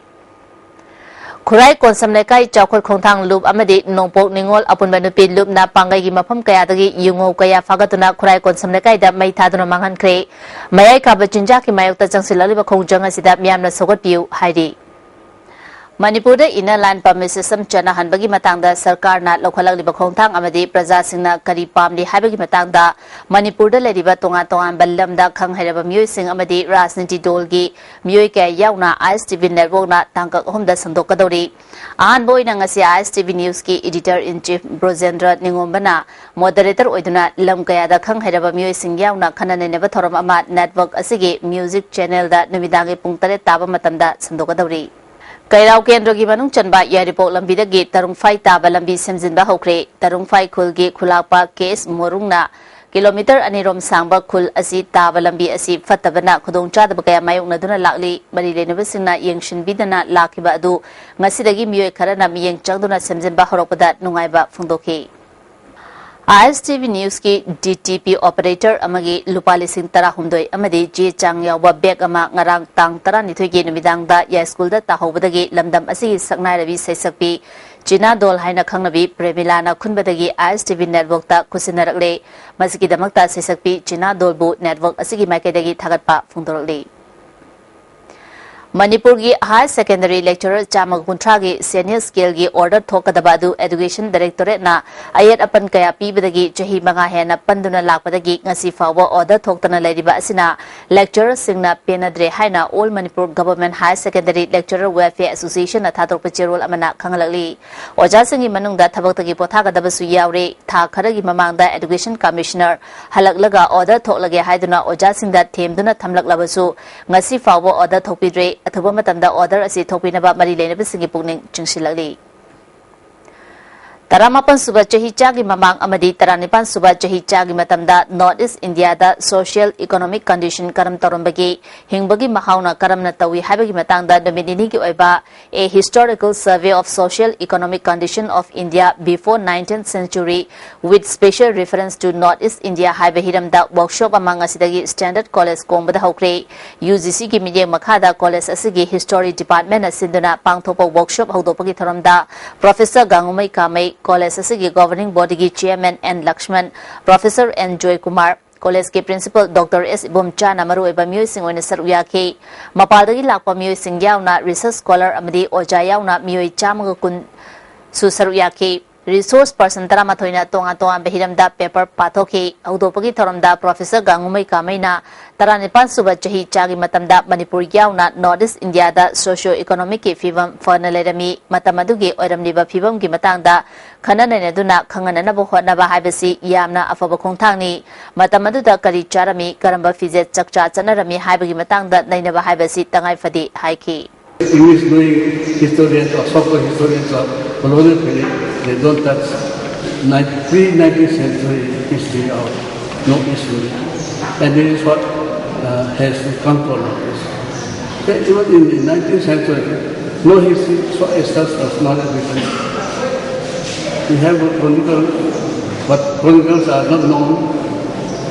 ꯈꯨꯔꯥꯏ ꯀꯣꯟꯁꯝ ꯂꯩꯀꯥꯏ ꯆꯥꯎꯈꯨꯜ ꯈꯣꯡꯊꯥꯡ ꯂꯨꯞ ꯑꯃꯗꯤ ꯅꯣꯡꯄꯣꯛ ꯅꯤꯉꯣꯜ ꯑꯄꯨꯟꯕ ꯅꯨꯄꯤ ꯂꯨꯞꯅ ꯄꯥꯡꯒꯩꯒꯤ ꯃꯐꯝ ꯀꯌꯥꯗꯒꯤ ꯌꯨꯉꯧ ꯀꯌꯥ ꯐꯥꯒꯠꯇꯨꯅ ꯈꯨꯔꯥꯏ ꯀꯣꯟꯁꯝ ꯂꯩꯀꯥꯏꯗ ꯃꯩ ꯊꯥꯗꯨꯅ ꯃꯥꯡꯍꯟꯈ꯭ꯔꯦ꯫ ꯃꯌꯥꯏ ꯀꯥꯕ ꯆꯤꯟꯖꯥꯛꯀꯤ ꯃꯥꯌꯣꯛꯇ ꯆꯪꯁꯤꯜꯂꯛꯂꯤꯕ ꯈꯣꯡꯖꯪ ꯑꯁꯤꯗ ꯃꯤꯌꯥꯝꯅ ꯁꯧꯒꯠꯄꯤꯌꯨ ꯍꯥꯏꯔꯤ꯫ ꯃꯅꯤꯄꯨꯔꯗ Inner Line Permit System ꯆꯠꯅꯍꯟꯕꯒꯤ ꯃꯇꯥꯡꯗ ꯁꯔꯀꯥꯔꯅ ꯂꯧꯈꯠꯂꯛꯂꯤꯕ ꯈꯣꯡꯊꯥꯡ ꯑꯃꯗꯤ ꯄ꯭ꯔꯖꯥꯁꯤꯡꯅ ꯀꯔꯤ ꯄꯥꯝꯂꯤ ꯍꯥꯏꯕꯒꯤ ꯃꯇꯥꯡꯗ ꯃꯅꯤꯄꯨꯔꯗ ꯂꯩꯔꯤꯕ ꯇꯣꯉꯥꯟ ꯇꯣꯉꯥꯟꯕ ꯂꯝꯗ ꯈꯪ ꯍꯩꯔꯕ ꯃꯤꯑꯣꯏꯁꯤꯡ ꯑꯃꯗꯤ ꯔꯥꯖꯅꯤꯇꯤ ꯗꯣꯜꯒꯤ ꯃꯤꯑꯣꯏ ꯀꯌꯥ ꯌꯥꯎꯅ ISTV networkꯅ ꯇꯥꯡꯀꯛ ꯑꯍꯨꯝꯗ ꯁꯟꯗꯣꯛꯀꯗꯧꯔꯤ꯫ ꯑꯍꯥꯟꯕ ꯑꯣꯏꯅ ꯉꯁꯤ ISTV Newsꯀꯤ Editor in Chief ꯕ꯭ꯔꯣꯖꯦꯟꯗ꯭ꯔ ꯅꯤꯉꯣꯝꯕꯅ moderator ꯑꯣꯏꯗꯨꯅ ꯂꯝ ꯀꯌꯥꯗ ꯈꯪ ꯍꯩꯔꯕ ꯃꯤꯑꯣꯏꯁꯤꯡ ꯌꯥꯎꯅ ꯈꯟꯅ ꯅꯩꯅꯕ ꯊꯧꯔꯝ ꯑꯃ network ꯑꯁꯤꯒꯤ music channelꯗ ꯅꯨꯃꯤꯗꯥꯡꯒꯤ ꯄꯨꯡ ꯇꯔꯦꯠ ꯇꯥꯕ ꯃꯇꯝꯗ ꯁꯟꯗꯣꯛꯀꯗꯧꯔꯤ꯫ ꯀꯩꯔꯥꯎ ꯀꯦꯟꯗ꯭ꯔꯒꯤ ꯃꯅꯨꯡ ꯆꯟꯕ ꯌꯥꯏꯔꯤꯄꯣꯛ ꯂꯝꯕꯤꯗꯒꯤ ꯇꯔꯨꯡꯐꯥꯏ ꯇꯥꯕ ꯂꯝꯕꯤ ꯁꯦꯝꯖꯤꯟꯕ ꯍꯧꯈ꯭ꯔꯦ꯫ ꯇꯔꯨꯡꯐꯥꯏ ꯈꯨꯜꯒꯤ ꯈꯨꯂꯥꯛꯄ ꯀꯦ ꯑꯦꯁ ꯃꯣꯔꯨꯡꯅ ꯀꯤꯂꯣꯃꯤꯇꯔ ꯑꯅꯤꯔꯣꯝ ꯁꯥꯡꯕ ꯈꯨꯜ ꯑꯁꯤ ꯇꯥꯕ ꯂꯝꯕꯤ ꯑꯁꯤ ꯐꯠꯇꯕꯅ ꯈꯨꯗꯣꯡꯆꯥꯗꯕ ꯀꯌꯥ ꯃꯥꯌꯣꯛꯅꯗꯨꯅ ꯂꯥꯛꯂꯤ꯫ ꯃꯔꯤ ꯂꯩꯅꯕꯁꯤꯡꯅ ꯌꯦꯡꯁꯤꯟꯕꯤꯗꯅ ꯂꯥꯛꯈꯤꯕ ꯑꯗꯨ ꯉꯁꯤꯗꯒꯤ ꯃꯤꯑꯣꯏ ꯈꯔꯅ ꯃꯤꯠꯌꯦꯡ ꯆꯪꯗꯨꯅ ꯁꯦꯝꯖꯤꯟꯕ ꯍꯧꯔꯛꯄꯗ ꯅꯨꯡꯉꯥꯏꯕ ꯐꯣꯡꯗꯣꯛꯈꯤ꯫ ISTV Newsꯀꯤ DTP operator ꯑꯃꯒꯤ ꯂꯨꯄꯥ ꯂꯤꯁꯤꯡ ꯇꯔꯥꯍꯨꯝꯗꯣꯏ ꯑꯃꯗꯤ ꯆꯦ ꯆꯥꯡ ꯌꯥꯎꯕ bag ꯑꯃ ꯉꯔꯥꯡ ꯇꯥꯡ ꯇꯔꯥꯅꯤꯊꯣꯏꯒꯤ ꯅꯨꯃꯤꯗꯥꯡꯗ ꯌꯥꯏꯁ꯭ꯀꯨꯜꯗ ꯇꯥꯍꯧꯕꯗꯒꯤ ꯂꯝꯗꯝ ꯑꯁꯤꯒꯤ ꯁꯛꯅꯥꯏꯔꯕꯤ ꯁꯩꯁꯛꯄꯤ ꯆꯤꯅꯥ ꯗꯣꯜ ꯍꯥꯏꯅ ꯈꯪꯅꯕꯤ ꯄ꯭ꯔꯦꯃꯤꯂꯥꯅ ꯈꯨꯟꯕꯗꯒꯤ ISTV networkꯇ ꯈꯨꯠꯁꯤꯟꯅꯔꯛꯂꯦ꯫ ꯃꯁꯤꯒꯤꯗꯃꯛꯇ ꯁꯩꯁꯛꯄꯤ ꯆꯤꯅꯥ ꯗꯣꯜꯕꯨ network ꯑꯁꯤꯒꯤ ꯃꯥꯏꯀꯩꯗꯒꯤ ꯊꯥꯒꯠꯄ ꯐꯣꯡꯗꯣꯔꯛꯂꯤ꯫ ꯃꯅꯤꯄꯨꯔꯒꯤ higher secondary lecturer ꯆꯥꯝꯃꯒ ꯀꯨꯟꯊ꯭ꯔꯥꯒꯤ senior scaleꯒꯤ order ꯊꯣꯛꯀꯗꯕ ꯑꯗꯨ Education Directorateꯅ ꯑꯌꯦꯠ ꯑꯄꯟ ꯀꯌꯥ ꯄꯤꯕꯗꯒꯤ ꯆꯍꯤ ꯃꯉꯥ ꯍꯦꯟꯅ ꯄꯟꯗꯨꯅ ꯂꯥꯛꯄꯗꯒꯤ ꯉꯁꯤ ꯐꯥꯎꯕ order ꯊꯣꯛꯇꯅ ꯂꯩꯔꯤꯕ ꯑꯁꯤꯅ lecturerꯁꯤꯡꯅ ꯄꯦꯟꯅꯗ꯭ꯔꯦ ꯍꯥꯏꯅ All Manipur Government Higher Secondary Lecturer Welfare Associationꯅ ꯊꯥꯗꯣꯔꯛꯄ ꯆꯦꯔꯣꯜ ꯑꯃꯅ ꯈꯪꯍꯜꯂꯛꯂꯤ꯫ ꯑꯣꯖꯥꯁꯤꯡꯒꯤ ꯃꯅꯨꯡꯗ ꯊꯕꯛꯇꯒꯤ ꯄꯣꯊꯥꯒꯗꯕꯁꯨ ꯌꯥꯎꯔꯦ꯫ ꯊꯥ ꯈꯔꯒꯤ ꯃꯃꯥꯡꯗ Education Commissioner ꯍꯜꯂꯛꯂꯒ order ꯊꯣꯛꯂꯒꯦ ꯍꯥꯏꯗꯨꯅ ꯑꯣꯖꯥꯁꯤꯡꯗ ꯊꯦꯝꯗꯨꯅ ꯊꯝꯂꯛꯂꯕꯁꯨ ꯉꯁꯤ ꯐꯥꯎꯕ order ꯊꯣꯛꯄꯤꯗ꯭ꯔꯦ꯫ ꯑꯊꯨꯕ ꯃꯇꯝꯗ order ꯑꯁꯤ ꯊꯣꯛꯄꯤꯅꯕ ꯃꯔꯤ ꯂꯩꯅꯕꯁꯤꯡꯒꯤ ꯄꯨꯛꯅꯤꯡ ꯆꯤꯡꯁꯤꯜꯂꯛꯂꯤ꯫ ꯇꯔꯥꯃꯥꯄꯟ ꯁꯨꯕ ꯆꯍꯤ ꯆꯥꯒꯤ ꯃꯃꯥꯡ ꯑꯃꯗꯤ ꯇꯔꯥꯅꯤꯄꯥꯟ ꯁꯨꯕ ꯆꯍꯤ ꯆꯥꯒꯤ ꯃꯇꯝꯗ North East India ꯗ social economic condition ꯀꯔꯝ ꯇꯧꯔꯝꯕꯒꯦ, ꯍꯤꯡꯕꯒꯤ ꯃꯍꯥꯎꯅ ꯀꯔꯝꯅ ꯇꯧꯏ ꯍꯥꯏꯕꯒꯤ ꯃꯇꯥꯡꯗ ꯅꯨꯃꯤꯠ ꯅꯤꯅꯤꯒꯤ ꯑꯣꯏꯕ A Historical Survey of Social Economic Condition of India Before Nineteenth Century with Special Reference to North East India ꯍꯥꯏꯕ ꯍꯤꯔꯝꯗ workshop ꯑꯃ ꯉꯁꯤꯗꯒꯤ Standard College ꯀꯣꯡꯕꯗ ꯍꯧꯈ꯭ꯔꯦ꯫ UGC ꯒꯤ ꯃꯤꯠꯌꯦꯡ ꯃꯈꯥꯗ college ꯑꯁꯤꯒꯤ History Department ꯅ ꯁꯤꯟꯗꯨꯅ ꯄꯥꯡꯊꯣꯛꯄ workshop ꯍꯧꯗꯣꯛꯄꯒꯤ ꯊꯧꯔꯝꯗ Professor ꯒꯥꯡꯉꯨꯃꯩ ꯀꯥꯃꯩ, college ꯑꯁꯤꯒꯤ Governing Body ꯒꯤ Chairman N Lakshman, Professor N Joykumar, college ꯀꯤ Principal Doctor S ꯏꯕꯣꯝꯆꯥꯅ ꯃꯔꯨꯑꯣꯏꯕ ꯃꯤꯑꯣꯏꯁꯤꯡ ꯑꯣꯏꯅ ꯁꯔꯨꯛ ꯌꯥꯈꯤ꯫ ꯃꯄꯥꯜꯗꯒꯤ ꯂꯥꯛꯄ ꯃꯤꯑꯣꯏꯁꯤꯡ ꯌꯥꯎꯅ research scholar ꯑꯃꯗꯤ ꯑꯣꯖꯥ ꯌꯥꯎꯅ ꯃꯤꯑꯣꯏ ꯆꯥꯝꯃꯒ ꯀꯨꯟ ꯁꯨ ꯁꯔꯨꯛ ꯌꯥꯈꯤ꯫ Resource person ꯇꯔꯥꯃꯥꯊꯣꯏꯅ ꯇꯣꯉꯥꯟ ꯇꯣꯉꯥꯟꯕ ꯍꯤꯔꯝꯗ paper ꯄꯥꯊꯣꯛꯈꯤ꯫ ꯍꯧꯗꯣꯛꯄꯒꯤ ꯊꯧꯔꯝꯗ Professor ꯒꯥꯡꯉꯨꯃꯩ ꯀꯥꯃꯩꯅ ꯇꯔꯥꯅꯤꯄꯥꯟ ꯁꯨꯕ ꯆꯍꯤ ꯆꯥꯒꯤ ꯃꯇꯝꯗ ꯃꯅꯤꯄꯨꯔ ꯌꯥꯎꯅ North East India ꯗ socio economic ꯀꯤ ꯐꯤꯕꯝ ꯐꯅ ꯂꯩꯔꯝꯃꯤ꯫ ꯃꯇꯝ ꯑꯗꯨꯒꯤ ꯑꯣꯏꯔꯝꯂꯤꯕ ꯐꯤꯕꯝꯒꯤ ꯃꯇꯥꯡꯗ ꯈꯟꯅ ꯅꯩꯅꯗꯨꯅ ꯈꯪꯍꯟꯅꯅꯕ ꯍꯣꯠꯅꯕ ꯍꯥꯏꯕꯁꯤ ꯌꯥꯝꯅ ꯑꯐꯕ ꯈꯣꯡꯊꯥꯡꯅꯤ꯫ ꯃꯇꯝ ꯑꯗꯨꯗ ꯀꯔꯤ ꯆꯥꯔꯝꯃꯤ, ꯀꯔꯝꯕ ꯐꯤꯖꯦꯠ ꯆꯛꯆꯥ ꯆꯠꯅꯔꯝꯃꯤ ꯍꯥꯏꯕꯒꯤ ꯃꯇꯥꯡꯗ ꯅꯩꯅꯕ ꯍꯥꯏꯕꯁꯤ ꯇꯉꯥꯏ ꯐꯗꯦ ꯍꯥꯏꯈꯤ꯫ English knowing historians or so-called historians or colonial period, they don't touch ninth, pre-nineteenth century history of North East India. And this is what uh, has come to our notice. That even in the nineteenth century, no history so as such was not written. We have a chronicle, but chronicles are not known.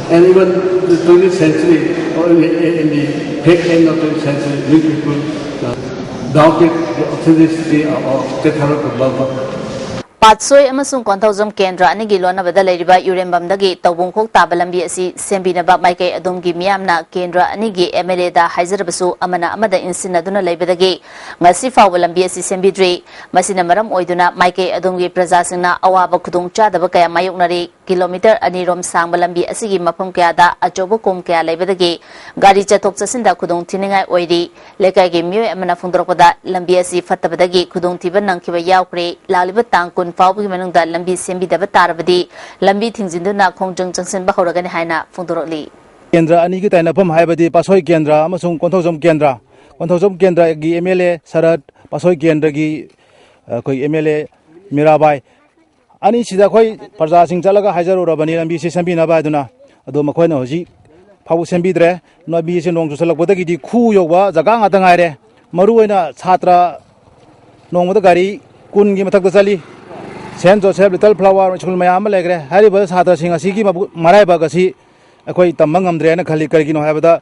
And even the twentieth century, or in the, in the back end of twentieth century, we people uh, doubted the authenticity of, of Tekharo Prabhava. ꯄꯥꯠꯁꯣꯏ ꯑꯃꯁꯨꯡ ꯀꯣꯟꯊꯧꯖꯝ ꯀꯦꯟꯗ꯭ꯔ ꯑꯅꯤꯒꯤ ꯂꯣꯟꯅꯕꯗ ꯂꯩꯔꯤꯕ ꯌꯨꯔꯦꯝꯕꯝꯗꯒꯤ ꯇꯧꯕꯨꯡꯈꯣꯛ ꯇꯥꯕ ꯂꯝꯕꯤ ꯑꯁꯤ ꯁꯦꯝꯕꯤꯅꯕ ꯃꯥꯏꯀꯩ ꯑꯗꯣꯝꯒꯤ ꯃꯤꯌꯥꯝꯅ ꯀꯦꯟꯗ꯭ꯔ ꯑꯅꯤꯒꯤ MLA ꯗ ꯍꯥꯏꯖꯔꯕꯁꯨ ꯑꯃꯅ ꯑꯃꯗ ꯏꯟꯁꯤꯟꯅꯗꯨꯅ ꯂꯩꯕꯗꯒꯤ ꯉꯁꯤ ꯐꯥꯎꯕ ꯂꯝꯕꯤ ꯑꯁꯤ ꯁꯦꯝꯕꯤꯗ꯭ꯔꯤ꯫ ꯃꯁꯤꯅ ꯃꯔꯝ ꯑꯣꯏꯗꯨꯅ ꯃꯥꯏꯀꯩ ꯑꯗꯣꯝꯒꯤ ꯄ꯭ꯔꯖꯥꯁꯤꯡꯅ ꯑꯋꯥꯕ ꯈꯨꯗꯣꯡꯆꯥꯗꯕ ꯀꯌꯥ ꯃꯥꯌꯣꯛꯅꯔꯤ꯫ Kilometre ꯑꯅꯤꯔꯣꯝ ꯁꯥꯡꯕ ꯂꯝꯕꯤ ꯑꯁꯤꯒꯤ ꯃꯐꯝ ꯀꯌꯥꯗ ꯑꯆꯧꯕ ꯀꯣꯝ ꯀꯌꯥ ꯂꯩꯕꯗꯒꯤ ꯒꯥꯔꯤ ꯆꯠꯊꯣꯛ ꯆꯠꯁꯤꯟꯗ ꯈꯨꯗꯣꯡ ꯊꯤꯅꯤꯡꯉꯥꯏ ꯑꯣꯏꯔꯤ꯫ ꯂꯩꯀꯥꯏꯒꯤ ꯃꯤꯑꯣꯏ ꯑꯃꯅ ꯐꯣꯡꯗꯣꯔꯛꯄꯗ ꯂꯝꯕꯤ ꯑꯁꯤ ꯐꯠꯇꯕꯗꯒꯤ ꯈꯨꯗꯣꯡꯊꯤꯕ ꯅꯪꯈꯤꯕ ꯌꯥꯎꯈ꯭ꯔꯦ꯫ ꯂꯥꯛꯂꯤꯕ ꯇꯥꯡ ꯀꯨꯟ ꯐꯥꯎꯕꯒꯤ ꯃꯅꯨꯡꯗ ꯂꯝꯕꯤ ꯁꯦꯝꯕꯤꯗꯕ ꯇꯥꯔꯕꯗꯤ ꯂꯝꯕꯤ ꯊꯤꯡꯖꯤꯟꯗꯨꯅ ꯈꯣꯡꯖꯪ ꯆꯪꯁꯤꯟꯕ ꯍꯧꯔꯒꯅꯤ ꯍꯥꯏꯅ ꯐꯣꯡꯗꯣꯔꯛꯂꯤ꯫ ꯀꯦꯟꯗ꯭ꯔ ꯑꯅꯤꯒꯤ ꯇꯥꯏꯅꯐꯝ ꯍꯥꯏꯕꯗꯤ ꯄꯥꯠꯁꯣꯏ ꯀꯦꯟꯗ꯭ꯔ ꯑꯃꯁꯨꯡ ꯀꯣꯟꯊꯧꯖꯝ ꯀꯦꯟꯗ꯭ꯔ, ꯀꯣꯟꯊꯧꯖꯝ ꯀꯦꯟꯗ꯭ꯔꯒꯤ MLA ꯁꯔꯠ, ꯄꯥꯠꯁꯣꯏ ꯀꯦꯟꯗ꯭ꯔꯒꯤ ꯑꯩꯈꯣꯏ MLA ꯃꯤꯔꯥꯕꯥꯏ, ꯑꯅꯤꯁꯤꯗ ꯑꯩꯈꯣꯏ ꯄ꯭ꯔꯖꯥꯁꯤꯡ ꯆꯠꯂꯒ ꯍꯥꯏꯖꯔꯨꯔꯕꯅꯤ ꯂꯝꯕꯤꯁꯤ ꯁꯦꯝꯕꯤꯅꯕ ꯍꯥꯏꯗꯨꯅ, ꯑꯗꯣ ꯃꯈꯣꯏꯅ ꯍꯧꯖꯤꯛ ꯐꯥꯎꯕ ꯁꯦꯝꯕꯤꯗ꯭ꯔꯦ꯫ ꯂꯝꯕꯤꯁꯤ ꯅꯣꯡ ꯆꯨꯁꯜꯂꯛꯄꯗꯒꯤꯗꯤ ꯈꯨ ꯌꯧꯕ ꯖꯒꯥ ꯉꯥꯛꯇ ꯉꯥꯏꯔꯦ꯫ ꯃꯔꯨꯑꯣꯏꯅ ꯁꯥꯇ꯭ꯔ ꯅꯣꯡꯃꯗ ꯒꯥꯔꯤ ꯀꯨꯟꯒꯤ ꯃꯊꯛꯇ ꯆꯠꯂꯤ꯫ ꯁꯦꯟ ꯖꯣꯁꯦꯐ, ꯂꯤꯇꯜ ꯐ꯭ꯂꯥꯋꯔ ꯁ꯭ꯀꯨꯜ ꯃꯌꯥꯝ ꯑꯃ ꯂꯩꯈ꯭ꯔꯦ꯫ ꯍꯥꯏꯔꯤꯕ ꯁꯥꯇ꯭ꯔꯁꯤꯡ ꯑꯁꯤꯒꯤ ꯃꯕꯨ-, ꯃꯔꯥꯏꯕꯛ ꯑꯁꯤ ꯑꯩꯈꯣꯏ ꯇꯝꯕ ꯉꯝꯗ꯭ꯔꯦꯅ ꯈꯜꯂꯤ꯫ ꯀꯔꯤꯒꯤꯅꯣ ꯍꯥꯏꯕꯗ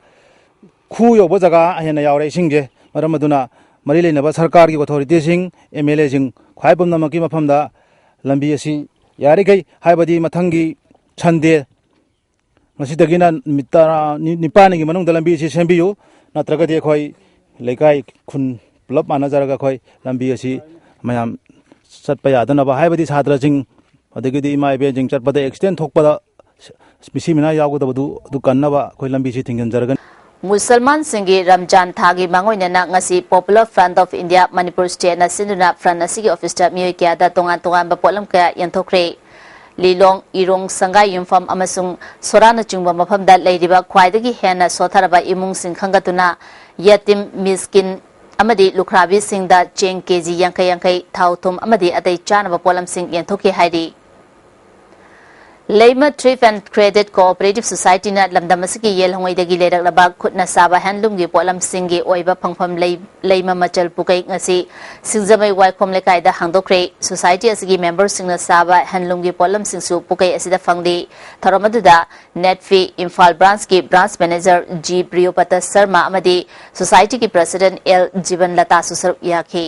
ꯈꯨ ꯌꯧꯕ ꯖꯒꯥ ꯍꯦꯟꯅ ꯌꯥꯎꯔꯦ ꯏꯁꯤꯡꯁꯦ꯫ ꯃꯔꯝ ꯑꯗꯨꯅ ꯃꯔꯤ ꯂꯩꯅꯕ ꯁꯔꯀꯥꯔꯒꯤ ꯑꯣꯊꯣꯔꯤꯇꯤꯁꯤꯡ, ꯑꯦꯝ ꯑꯦꯜ ꯑꯦꯁꯤꯡ, ꯈ꯭ꯋꯥꯏ ꯄꯨꯝꯅꯃꯛꯀꯤ ꯃꯐꯝꯗ ꯂꯝꯕꯤ ꯑꯁꯤ ꯌꯥꯔꯤꯈꯩ, ꯍꯥꯏꯕꯗꯤ ꯃꯊꯪꯒꯤ ꯁꯟꯗꯦ, ꯉꯁꯤꯗꯒꯤꯅ ꯅꯨꯃꯤꯠ ꯇꯔꯥ, ꯅꯤ-, ꯅꯤꯄꯥꯟꯒꯤ ꯃꯅꯨꯡꯗ ꯂꯝꯕꯤ ꯑꯁꯤ ꯁꯦꯝꯕꯤꯌꯨ, ꯅꯠꯇ꯭ꯔꯒꯗꯤ ꯑꯩꯈꯣꯏ ꯂꯩꯀꯥꯏ ꯈꯨꯟ ꯄꯨꯂꯞ ꯃꯥꯟꯅꯖꯔꯒ ꯑꯩꯈꯣꯏ ꯂꯝꯕꯤ ꯑꯁꯤ ꯃꯌꯥꯝ ꯆꯠꯄ ꯌꯥꯗꯅꯕ, ꯍꯥꯏꯕꯗꯤ ꯁꯥꯇ꯭ꯔꯁꯤꯡ ꯑꯗꯒꯤꯗꯤ ꯏꯃꯥ ꯏꯕꯦꯟꯁꯤꯡ ꯆꯠꯄꯗ ꯑꯦꯛꯁꯤꯗꯦꯟ ꯊꯣꯛꯄꯗ ꯃꯤꯁꯤ ꯃꯤꯅꯥ ꯌꯥꯎꯒꯗꯕꯗꯨ ꯑꯗꯨ ꯀꯟꯅꯕ ꯑꯩꯈꯣꯏ ꯂꯝꯕꯤꯁꯤ ꯊꯤꯡꯖꯤꯟꯖꯔꯒꯅꯤ꯫ ꯃꯨꯁꯜꯃꯥꯟꯁꯤꯡꯒꯤ ꯔꯝꯖꯥꯟ ꯊꯥꯒꯤ ꯃꯥꯡꯑꯣꯏꯅꯅ ꯉꯁꯤ Popular Front of India Manipur Stateꯅ ꯁꯤꯟꯗꯨꯅ front ꯑꯁꯤꯒꯤ officeꯇ ꯃꯤꯑꯣꯏ ꯀꯌꯥꯗ ꯇꯣꯉꯥꯟ ꯇꯣꯉꯥꯟꯕ ꯄꯣꯠꯂꯝ ꯀꯌꯥ ꯌꯦꯟꯊꯣꯛꯈ꯭ꯔꯦ꯫ ꯂꯤꯂꯣꯡ, ꯏꯔꯣꯡ, ꯁꯪꯒꯥꯏ ꯌꯨꯝꯐꯝ ꯑꯃꯁꯨꯡ ꯁꯣꯔꯥꯅꯆꯤꯡꯕ ꯃꯐꯝꯗ ꯂꯩꯔꯤꯕ ꯈ꯭ꯋꯥꯏꯗꯒꯤ ꯍꯦꯟꯅ ꯁꯣꯠꯊꯔꯕ ꯏꯃꯨꯡꯁꯤꯡ ꯈꯟꯒꯠꯇꯨꯅ ꯌꯇꯤꯝ, ꯃꯤꯁꯀꯤꯟ ꯑꯃꯗꯤ ꯂꯨꯈ꯭ꯔꯥꯕꯤꯁꯤꯡꯗ ꯆꯦꯡ ꯀꯦꯖꯤ ꯌꯥꯡꯈꯩ ꯌꯥꯡꯈꯩ, ꯊꯥꯎ ꯊꯨꯝ ꯑꯃꯗꯤ ꯑꯇꯩ ꯆꯥꯅꯕ ꯄꯣꯠꯂꯝꯁꯤꯡ ꯌꯦꯟꯊꯣꯛꯈꯤ ꯍꯥꯏꯔꯤ꯫ ꯂꯩꯃ Thrift and Credit Cooperative Societyꯅ ꯂꯝꯗꯝ ꯑꯁꯤꯒꯤ ꯌꯦꯜꯍꯧꯉꯩꯗꯒꯤ ꯂꯩꯔꯛꯂꯕ ꯈꯨꯠꯅ ꯁꯥꯕ handloomꯒꯤ ꯄꯣꯠꯂꯝꯁꯤꯡꯒꯤ ꯑꯣꯏꯕ ꯐꯪꯐꯝ ꯂꯩ-, ꯂꯩꯃ ꯃꯆꯜ ꯄꯨꯀꯩ ꯉꯁꯤ ꯁꯤꯡꯖꯃꯩ ꯋꯥꯏꯈꯣꯝ ꯂꯩꯀꯥꯏꯗ ꯍꯥꯡꯗꯣꯛꯈ꯭ꯔꯦ꯫ Society ꯑꯁꯤꯒꯤ memberꯁꯤꯡꯅ ꯁꯥꯕ handloomꯒꯤ ꯄꯣꯠꯂꯝꯁꯤꯡꯁꯨ ꯄꯨꯀꯩ ꯑꯁꯤꯗ ꯐꯪꯂꯤ꯫ ꯊꯧꯔꯝ ꯑꯗꯨꯗ NATFE Imphal branchꯀꯤ branch manager G ꯄ꯭ꯔꯤꯌꯣꯄꯇ Sharma ꯑꯃꯗꯤ Societyꯒꯤ president L ꯖꯤꯕꯟ ꯂꯇꯥꯁꯨ ꯁꯔꯨꯛ ꯌꯥꯈꯤ꯫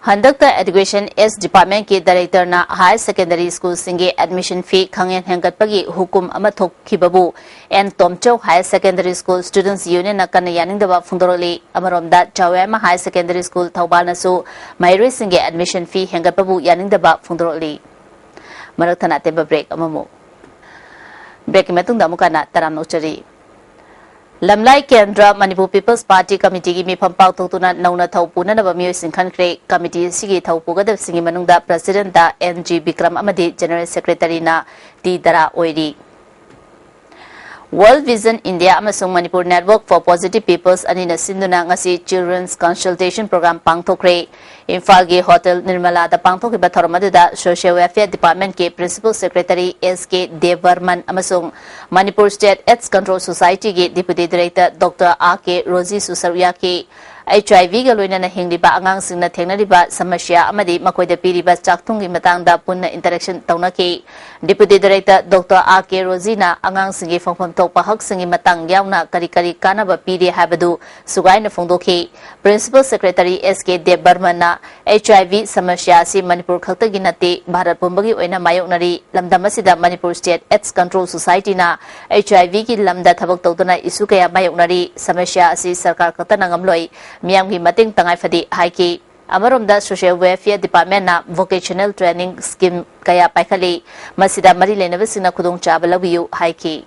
ꯍꯟꯗꯛꯇ Education S Departmentꯀꯤ directorꯅ higher secondary schoolꯁꯤꯡꯒꯤ admission fee ꯈꯪꯍꯦꯟ ꯍꯦꯟꯒꯠꯄꯒꯤ ꯍꯨꯀꯨꯝ ꯑꯃ ꯊꯣꯛꯈꯤꯕꯕꯨ N ꯇꯣꯝꯆꯧ Higher Secondary School Students Unionꯅ ꯀꯟꯅ ꯌꯥꯅꯤꯡꯗꯕ ꯐꯣꯡꯗꯣꯔꯛꯂꯤ꯫ ꯑꯃꯔꯣꯝꯗ, ꯆꯥꯎꯌꯥꯏꯃ Higher Secondary School ꯊꯧꯕꯥꯜꯅꯁꯨ ꯃꯍꯩꯔꯣꯏꯁꯤꯡꯒꯤ admission fee ꯍꯦꯟꯒꯠꯄꯕꯨ ꯌꯥꯅꯤꯡꯗꯕ ꯐꯣꯡꯗꯣꯔꯛꯂꯤ꯫ ꯃꯔꯛ ꯊꯠꯅ ꯑꯇꯦꯟꯕ break ꯑꯃꯃꯨꯛ꯫ Breakꯀꯤ ꯃꯇꯨꯡꯗ ꯑꯃꯨꯛ ꯍꯟꯅ ꯇꯔꯥꯝꯅ ꯑꯣꯛꯆꯔꯤ꯫ ꯂꯝꯂꯥꯏ ꯀꯦꯟꯗ꯭ꯔ Manipur People's Party Committeeꯒꯤ ꯃꯤꯐꯝ ꯄꯥꯡꯊꯣꯛꯇꯨꯅ ꯅꯧꯅ ꯊꯧ ꯄꯨꯅꯅꯕ ꯃꯤꯑꯣꯏꯁꯤꯡ ꯈꯟꯈ꯭ꯔꯦ꯫ Committee ꯑꯁꯤꯒꯤ ꯊꯧ ꯄꯨꯒꯗꯕꯁꯤꯡꯒꯤ ꯃꯅꯨꯡꯗ Presidentꯇ N G ꯕꯤꯀ꯭ꯔꯝ ꯑꯃꯗꯤ General Secretaryꯅ ꯇꯤ ꯗꯔꯥ ꯑꯣꯏꯔꯤ꯫ World Vision India ꯑꯃꯁꯨꯡ Manipur Network for Positive Peoples ꯑꯅꯤꯅ ꯁꯤꯟꯗꯨꯅ ꯉꯁꯤ Children's Consultation Program ꯄꯥꯡꯊꯣꯛꯈ꯭ꯔꯦ꯫ ꯏꯝꯐꯥꯜꯒꯤ ꯍꯣꯇꯦꯜ ꯅꯤꯔꯃꯂꯥꯗ ꯄꯥꯡꯊꯣꯛꯈꯤꯕ ꯊꯧꯔꯝ ꯑꯗꯨꯗ Social Welfare Departmentꯀꯤ Principal Secretary S K Debbarman ꯑꯃꯁꯨꯡ Manipur State AIDS Control Societyꯒꯤ Deputy Director Doctor R K Roziꯁꯨ ꯁꯔꯨꯛ ꯌꯥꯈꯤ꯫ HIVꯒ ꯂꯣꯏꯅꯅ ꯍꯤꯡꯂꯤꯕ ꯑꯉꯥꯡꯁꯤꯡꯅ ꯊꯦꯡꯅꯔꯤꯕ ꯁꯃꯁ꯭ꯌꯥ ꯑꯃꯗꯤ ꯃꯈꯣꯏꯗ ꯄꯤꯔꯤꯕ ꯆꯥꯛꯊꯨꯝꯒꯤ ꯃꯇꯥꯡꯗ ꯄꯨꯟꯅ interaction ꯇꯧꯅꯈꯤ꯫ Deputy Director Doctor R K Roziꯅ ꯑꯉꯥꯡꯁꯤꯡꯒꯤ ꯐꯪꯐꯝ ꯊꯣꯛꯄ ꯍꯛꯁꯤꯡꯒꯤ ꯃꯇꯥꯡ ꯌꯥꯎꯅ ꯀꯔꯤ ꯀꯔꯤ ꯀꯥꯟꯅꯕ ꯄꯤꯔꯤ ꯍꯥꯏꯕꯗꯨ ꯁꯨꯒꯥꯏꯅ ꯐꯣꯡꯗꯣꯛꯈꯤ꯫ Principal Secretary S K Debbarmanꯅ HIV ꯁꯃꯁ꯭ꯌꯥ ꯑꯁꯤ ꯃꯅꯤꯄꯨꯔ ꯈꯛꯇꯒꯤ ꯅꯠꯇꯦ, ꯚꯥꯔꯠ ꯄꯨꯝꯕꯒꯤ ꯑꯣꯏꯅ ꯃꯥꯌꯣꯛꯅꯔꯤ꯫ ꯂꯝꯗꯝ ꯑꯁꯤꯗ Manipur State AIDS Control Societyꯅ HIVꯒꯤ ꯂꯝꯗ ꯊꯕꯛ ꯇꯧꯗꯨꯅ issue ꯀꯌꯥ ꯃꯥꯌꯣꯛꯅꯔꯤ꯫ ꯁꯃꯁ꯭ꯌꯥ ꯑꯁꯤ ꯁꯔꯀꯥꯔ ꯈꯛꯇꯅ ꯉꯝꯂꯣꯏ꯫ ꯃꯤꯌꯥꯝꯒꯤ ꯃꯇꯦꯡ ꯇꯉꯥꯏ ꯐꯗꯦ ꯍꯥꯏꯈꯤ꯫ ꯑꯃꯔꯣꯝꯗ Social Welfare Departmentꯅ vocational training scheme ꯀꯌꯥ ꯄꯥꯏꯈꯠꯂꯤ꯫ ꯃꯁꯤꯗ ꯃꯔꯤ ꯂꯩꯅꯕꯁꯤꯡꯅ ꯈꯨꯗꯣꯡꯆꯥꯕ ꯂꯧꯕꯤꯌꯨ ꯍꯥꯏꯈꯤ꯫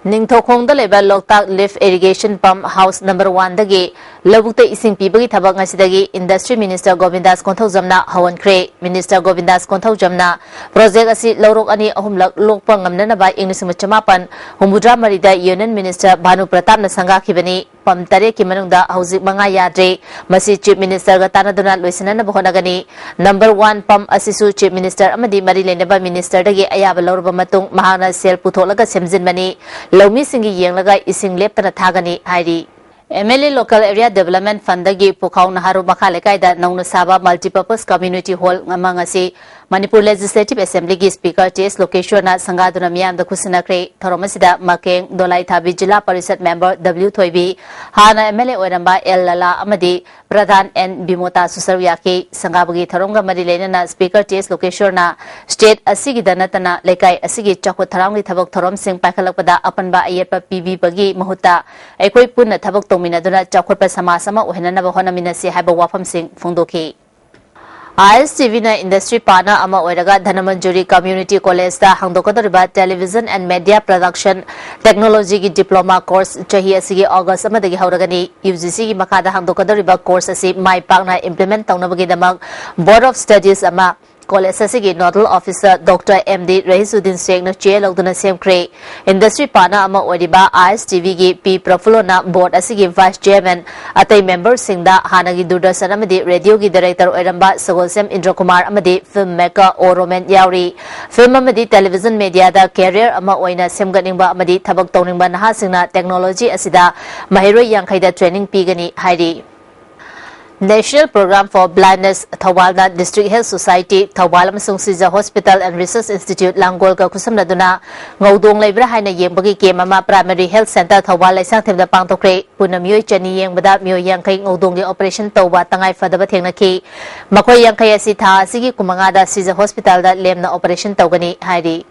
ꯅꯤꯡꯊꯧꯈꯣꯡꯗ ꯂꯩꯕ ꯂꯣꯛꯇꯥꯛ Lift Irrigation Pump House number oneꯗꯒꯤ ꯂꯧꯕꯨꯛꯇ ꯏꯁꯤꯡ ꯄꯤꯕꯒꯤ ꯊꯕꯛ ꯉꯁꯤꯗꯒꯤ Industry Minister ꯒꯣꯕꯤꯟꯗꯥꯁ ꯀꯣꯟꯊꯧꯖꯝꯅ ꯍꯧꯍꯟꯈ꯭ꯔꯦ꯫ Minister ꯒꯣꯕꯤꯟꯗꯥꯁ ꯀꯣꯟꯊꯧꯖꯝꯅ project ꯑꯁꯤ ꯂꯧꯔꯣꯛ ꯑꯅꯤ ꯑꯍꯨꯝꯂꯛ ꯂꯣꯛꯄ ꯉꯝꯅꯅꯕ ꯏꯪ ꯂꯤꯁꯤꯡ ꯑꯃ ꯆꯃꯥꯄꯟ ꯍꯨꯝꯐꯨꯇꯔꯥ ꯃꯔꯤꯗ Union Minister ꯚꯥꯅꯨ ꯄ꯭ꯔꯇꯥꯞꯅ ꯁꯪꯒꯥꯈꯤꯕꯅꯤ꯫ Pump ꯇꯔꯦꯠꯀꯤ ꯃꯅꯨꯡꯗ ꯍꯧꯖꯤꯛ ꯃꯉꯥ ꯌꯥꯗ꯭ꯔꯦ꯫ ꯃꯁꯤ Chief Ministerꯒ ꯇꯥꯟꯅꯗꯨꯅ ꯂꯣꯏꯁꯤꯟꯅꯅꯕ ꯍꯣꯠꯅꯒꯅꯤ꯫ Number one pump ꯑꯁꯤꯁꯨ Chief Minister ꯑꯃꯗꯤ ꯃꯔꯤ ꯂꯩꯅꯕ ministerꯗꯒꯤ ꯑꯌꯥꯕ ꯂꯧꯔꯕ ꯃꯇꯨꯡ ꯃꯍꯥꯛꯅ ꯁꯦꯜ ꯄꯨꯊꯣꯛꯂꯒ ꯁꯦꯝꯖꯤꯟꯕꯅꯤ꯫ ꯂꯧꯃꯤꯁꯤꯡꯒꯤ ꯌꯦꯡꯂꯒ ꯏꯁꯤꯡ ꯂꯦꯞꯇꯅ ꯊꯥꯒꯅꯤ ꯍꯥꯏꯔꯤ꯫ MLA Local Area Development Fundꯗꯒꯤ ꯄꯨꯈꯥꯎ ꯅꯍꯥꯔꯨ ꯃꯈꯥ ꯂꯩꯀꯥꯏꯗ ꯅꯧꯅ ꯁꯥꯕ Multipurpose Community Hall ꯑꯃ ꯉꯁꯤ Manipur Legislative Assemblyꯒꯤ Speaker T S ꯂꯣꯀꯦꯁ꯭ꯋꯔꯅ ꯁꯪꯒꯥꯗꯨꯅ ꯃꯤꯌꯥꯝꯗ ꯈꯨꯠꯁꯤꯟꯅꯈ꯭ꯔꯦ꯫ ꯊꯧꯔꯝ ꯑꯁꯤꯗ ꯃꯀꯦꯡ ꯗꯣꯂꯥꯏꯊꯥꯕꯤ ꯖꯤꯂꯥ ꯄꯔꯤꯁꯠ member W ꯊꯣꯏꯕꯤ, ꯍꯥꯟꯅ MLA ꯑꯣꯏꯔꯝꯕ L ꯂꯂꯥ ꯑꯃꯗꯤ ꯄ꯭ꯔꯙꯥꯟ N ꯕꯤꯃꯣꯇꯥꯁꯨ ꯁꯔꯨꯛ ꯌꯥꯈꯤ꯫ ꯁꯪꯒꯥꯕꯒꯤ ꯊꯧꯔꯝꯒ ꯃꯔꯤ ꯂꯩꯅꯅ Speaker T S ꯂꯣꯀꯦꯁ꯭ꯋꯔꯅ state ꯑꯁꯤꯒꯤꯗ ꯅꯠꯇꯅ ꯂꯩꯀꯥꯏ ꯑꯁꯤꯒꯤ ꯆꯥꯎꯈꯠ ꯊꯧꯔꯥꯡꯒꯤ ꯊꯕꯛ ꯊꯧꯔꯝꯁꯤꯡ ꯄꯥꯏꯈꯠꯂꯛꯄꯗ ꯑꯄꯟꯕ ꯑꯌꯦꯠꯄ ꯄꯤꯕꯤꯕꯒꯤ ꯃꯍꯨꯠꯇ ꯑꯩꯈꯣꯏ ꯄꯨꯟꯅ ꯊꯕꯛ ꯇꯧꯃꯤꯟꯅꯗꯨꯅ ꯆꯥꯎꯈꯠꯄ ꯁꯃꯥꯖ ꯑꯃ ꯑꯣꯏꯍꯟꯅꯅꯕ ꯍꯣꯠꯅꯃꯤꯟꯅꯁꯤ ꯍꯥꯏꯕ ꯋꯥꯐꯝꯁꯤꯡ ꯐꯣꯡꯗꯣꯛꯈꯤ꯫ ISTVꯅ industry partner ꯑꯃ ꯑꯣꯏꯔꯒ Dhanamanjuri Community Collegeꯇ ꯍꯥꯡꯗꯣꯛꯀꯗꯧꯔꯤꯕ Television and Media Production Technologyꯒꯤ diploma course ꯆꯍꯤ ꯑꯁꯤꯒꯤ August ꯑꯃꯗꯒꯤ ꯍꯧꯔꯒꯅꯤ꯫ UGCꯒꯤ ꯃꯈꯥꯗ ꯍꯥꯡꯗꯣꯛꯀꯗꯧꯔꯤꯕ course ꯑꯁꯤ ꯃꯥꯏ ꯄꯥꯛꯅ implement ꯇꯧꯅꯕꯒꯤꯗꯃꯛ Board of Studies ꯑꯃ ꯀꯣꯂꯦꯖ ꯑꯁꯤꯒꯤ nodal officer doctor M D Rahisuddin ꯁꯦꯈꯅ ꯆꯦꯌꯔ ꯂꯧꯗꯨꯅ ꯁꯦꯝꯈ꯭ꯔꯦ꯫ ꯏꯟꯗꯁꯇ꯭ꯔꯤ ꯄꯥꯔꯠꯅꯔ ꯑꯃ ꯑꯣꯏꯔꯤꯕ ꯑꯥꯏ ꯑꯦꯁ ꯇꯤ ꯚꯤꯒꯤ ꯄꯤ ꯄ꯭ꯔꯐꯨꯜꯂꯣꯅ ꯕꯣꯔꯗ ꯑꯁꯤꯒꯤ ꯚꯥꯏꯁ ꯆꯦꯌꯔꯃꯦꯟ, ꯑꯇꯩ ꯃꯦꯝꯕꯔꯁꯤꯡꯗ ꯍꯥꯟꯅꯒꯤ ꯗꯨꯔꯗꯔꯁꯟ ꯑꯃꯗꯤ ꯔꯦꯗꯤꯑꯣꯒꯤ ꯗꯥꯏꯔꯦꯛꯇꯔ ꯑꯣꯏꯔꯝꯕ ꯁꯒꯣꯜꯁꯦꯝ ꯏꯟꯗ꯭ꯔꯀꯨꯃꯥꯔ ꯑꯃꯗꯤ ꯐꯤꯜꯝ ꯃꯦꯀꯔ ꯑꯣ ꯔꯣꯃꯦꯟ ꯌꯥꯎꯔꯤ꯫ ꯐꯤꯜꯝ ꯑꯃꯗꯤ ꯇꯦꯂꯤꯚꯤꯖꯟ ꯃꯦꯗꯤꯌꯥꯗ ꯀꯦꯔꯤꯌꯔ ꯑꯃ ꯑꯣꯏꯅ ꯁꯦꯝꯒꯠꯅꯤꯡꯕ ꯑꯃꯗꯤ ꯊꯕꯛ ꯇꯧꯅꯤꯡꯕ ꯅꯍꯥꯁꯤꯡꯅ ꯇꯦꯛꯅꯣꯂꯣꯖꯤ ꯑꯁꯤꯗ ꯃꯍꯩꯔꯣꯏ ꯌꯥꯡꯈꯩꯗ ꯇ꯭ꯔꯦꯅꯤꯡ ꯄꯤꯒꯅꯤ ꯍꯥꯏꯔꯤ꯫ National Program for Blindness ꯊꯧꯕꯥꯜꯅ District Health Society Thoubal ꯑꯃꯁꯨꯡ ꯁꯤꯖ Hospital and Research Institute ꯂꯥꯡꯒꯣꯜꯒ ꯈꯨꯠꯁꯝꯅꯗꯨꯅ ꯉꯧꯗꯣꯡ ꯂꯩꯕ꯭ꯔꯥ ꯍꯥꯏꯅ ꯌꯦꯡꯕꯒꯤ ꯀꯦꯝ ꯑꯃ Primary Health Centre ꯊꯧꯕꯥꯜ ꯂꯩꯁꯥꯡꯊꯦꯝꯗ ꯄꯥꯡꯊꯣꯛꯈ꯭ꯔꯦ꯫ ꯄꯨꯟꯅ ꯃꯤꯑꯣꯏ ꯆꯅꯤ ꯌꯦꯡꯕꯗ ꯃꯤꯑꯣꯏ ꯌꯥꯡꯈꯩ ꯉꯧꯗꯣꯡꯒꯤ operation ꯇꯧꯕ ꯇꯉꯥꯏ ꯐꯗꯕ ꯊꯦꯡꯅꯈꯤ꯫ ꯃꯈꯣꯏ ꯌꯥꯡꯈꯩ ꯑꯁꯤ ꯊꯥ ꯑꯁꯤꯒꯤ ꯀꯨꯟ ꯃꯉꯥꯗ ꯁꯤꯖ Hospitalꯗ ꯂꯦꯝꯅ operation ꯇꯧꯒꯅꯤ ꯍꯥꯏꯔꯤ꯫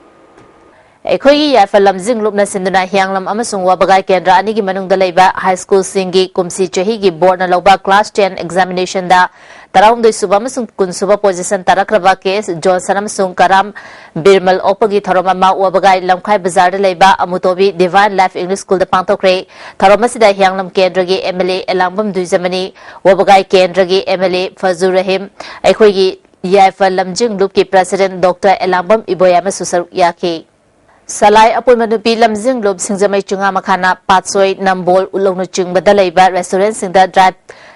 ꯑꯩꯈꯣꯏꯒꯤ ꯌꯥꯏꯐ ꯂꯝꯖꯤꯡ ꯂꯨꯞꯅ ꯁꯤꯟꯗꯨꯅ ꯍꯤꯌꯥꯡꯂꯝ ꯑꯃꯁꯨꯡ ꯋꯥꯕꯒꯥꯏ ꯀꯦꯟꯗ꯭ꯔ ꯑꯅꯤꯒꯤ ꯃꯅꯨꯡꯗ ꯂꯩꯕ ꯍꯥꯏ ꯁ꯭ꯀꯨꯜꯁꯤꯡꯒꯤ ꯀꯨꯝꯁꯤ ꯆꯍꯤꯒꯤ ꯕꯣꯔꯗꯅ ꯂꯧꯕ class ten examinationꯗ ꯇꯔꯥꯍꯨꯝꯗꯣꯏ ꯁꯨꯕ ꯑꯃꯁꯨꯡ ꯀꯨꯟ ꯁꯨꯕ position ꯇꯥꯔꯛꯈ꯭ꯔꯕ ꯀꯦ ꯑꯦꯁ ꯖꯣꯟꯁꯟ ꯑꯃꯁꯨꯡ ꯀꯔꯥꯝ ꯕꯤꯔꯃꯜ ꯑꯣꯛꯄꯒꯤ ꯊꯧꯔꯝ ꯑꯃ ꯋꯥꯕꯒꯥꯏ ꯂꯝꯈꯥꯏ ꯕꯖꯥꯔꯗ ꯂꯩꯕ ꯑꯃꯨꯇꯣꯕꯤ Divine Life English Schoolꯗ ꯄꯥꯡꯊꯣꯛꯈ꯭ꯔꯦ꯫ ꯊꯧꯔꯝ ꯑꯁꯤꯗ ꯍꯤꯌꯥꯡꯂꯝ ꯀꯦꯟꯗ꯭ꯔꯒꯤ ꯑꯦꯝ ꯑꯦꯜ ꯑꯦ ꯑꯦꯂꯥꯡꯕꯝ ꯗꯨꯏꯖꯃꯅꯤ, ꯋꯥꯕꯒꯥꯏ ꯀꯦꯟꯗ꯭ꯔꯒꯤ ꯑꯦꯝ ꯑꯦꯜ ꯑꯦ ꯐꯖꯨ ꯔꯍꯤꯝ, ꯑꯩꯈꯣꯏꯒꯤ ꯌꯥꯏꯐ ꯂꯝꯖꯤꯡ ꯂꯨꯞꯀꯤ president ꯗꯣꯛꯇꯔ ꯑꯦꯂꯥꯡꯕꯝ ꯏꯕꯣꯌꯥꯝ ꯑꯃꯁꯨ ꯁꯔꯨꯛ ꯌꯥꯈꯤ꯫ ꯁꯂꯥꯏ ꯑꯄꯣꯏꯃ ꯅꯨꯄꯤ ꯂꯝꯖꯤꯡ ꯂꯨꯞ ꯁꯤꯡꯖꯃꯩ ꯆꯤꯡꯉꯥ ꯃꯈꯥꯅ ꯄꯥꯠꯁꯣꯏ, ꯅꯝꯕꯣꯜ, ꯎꯠꯂꯧꯅꯆꯤꯡꯕꯗ ꯂꯩꯕ restaurantꯁꯤꯡꯗ drive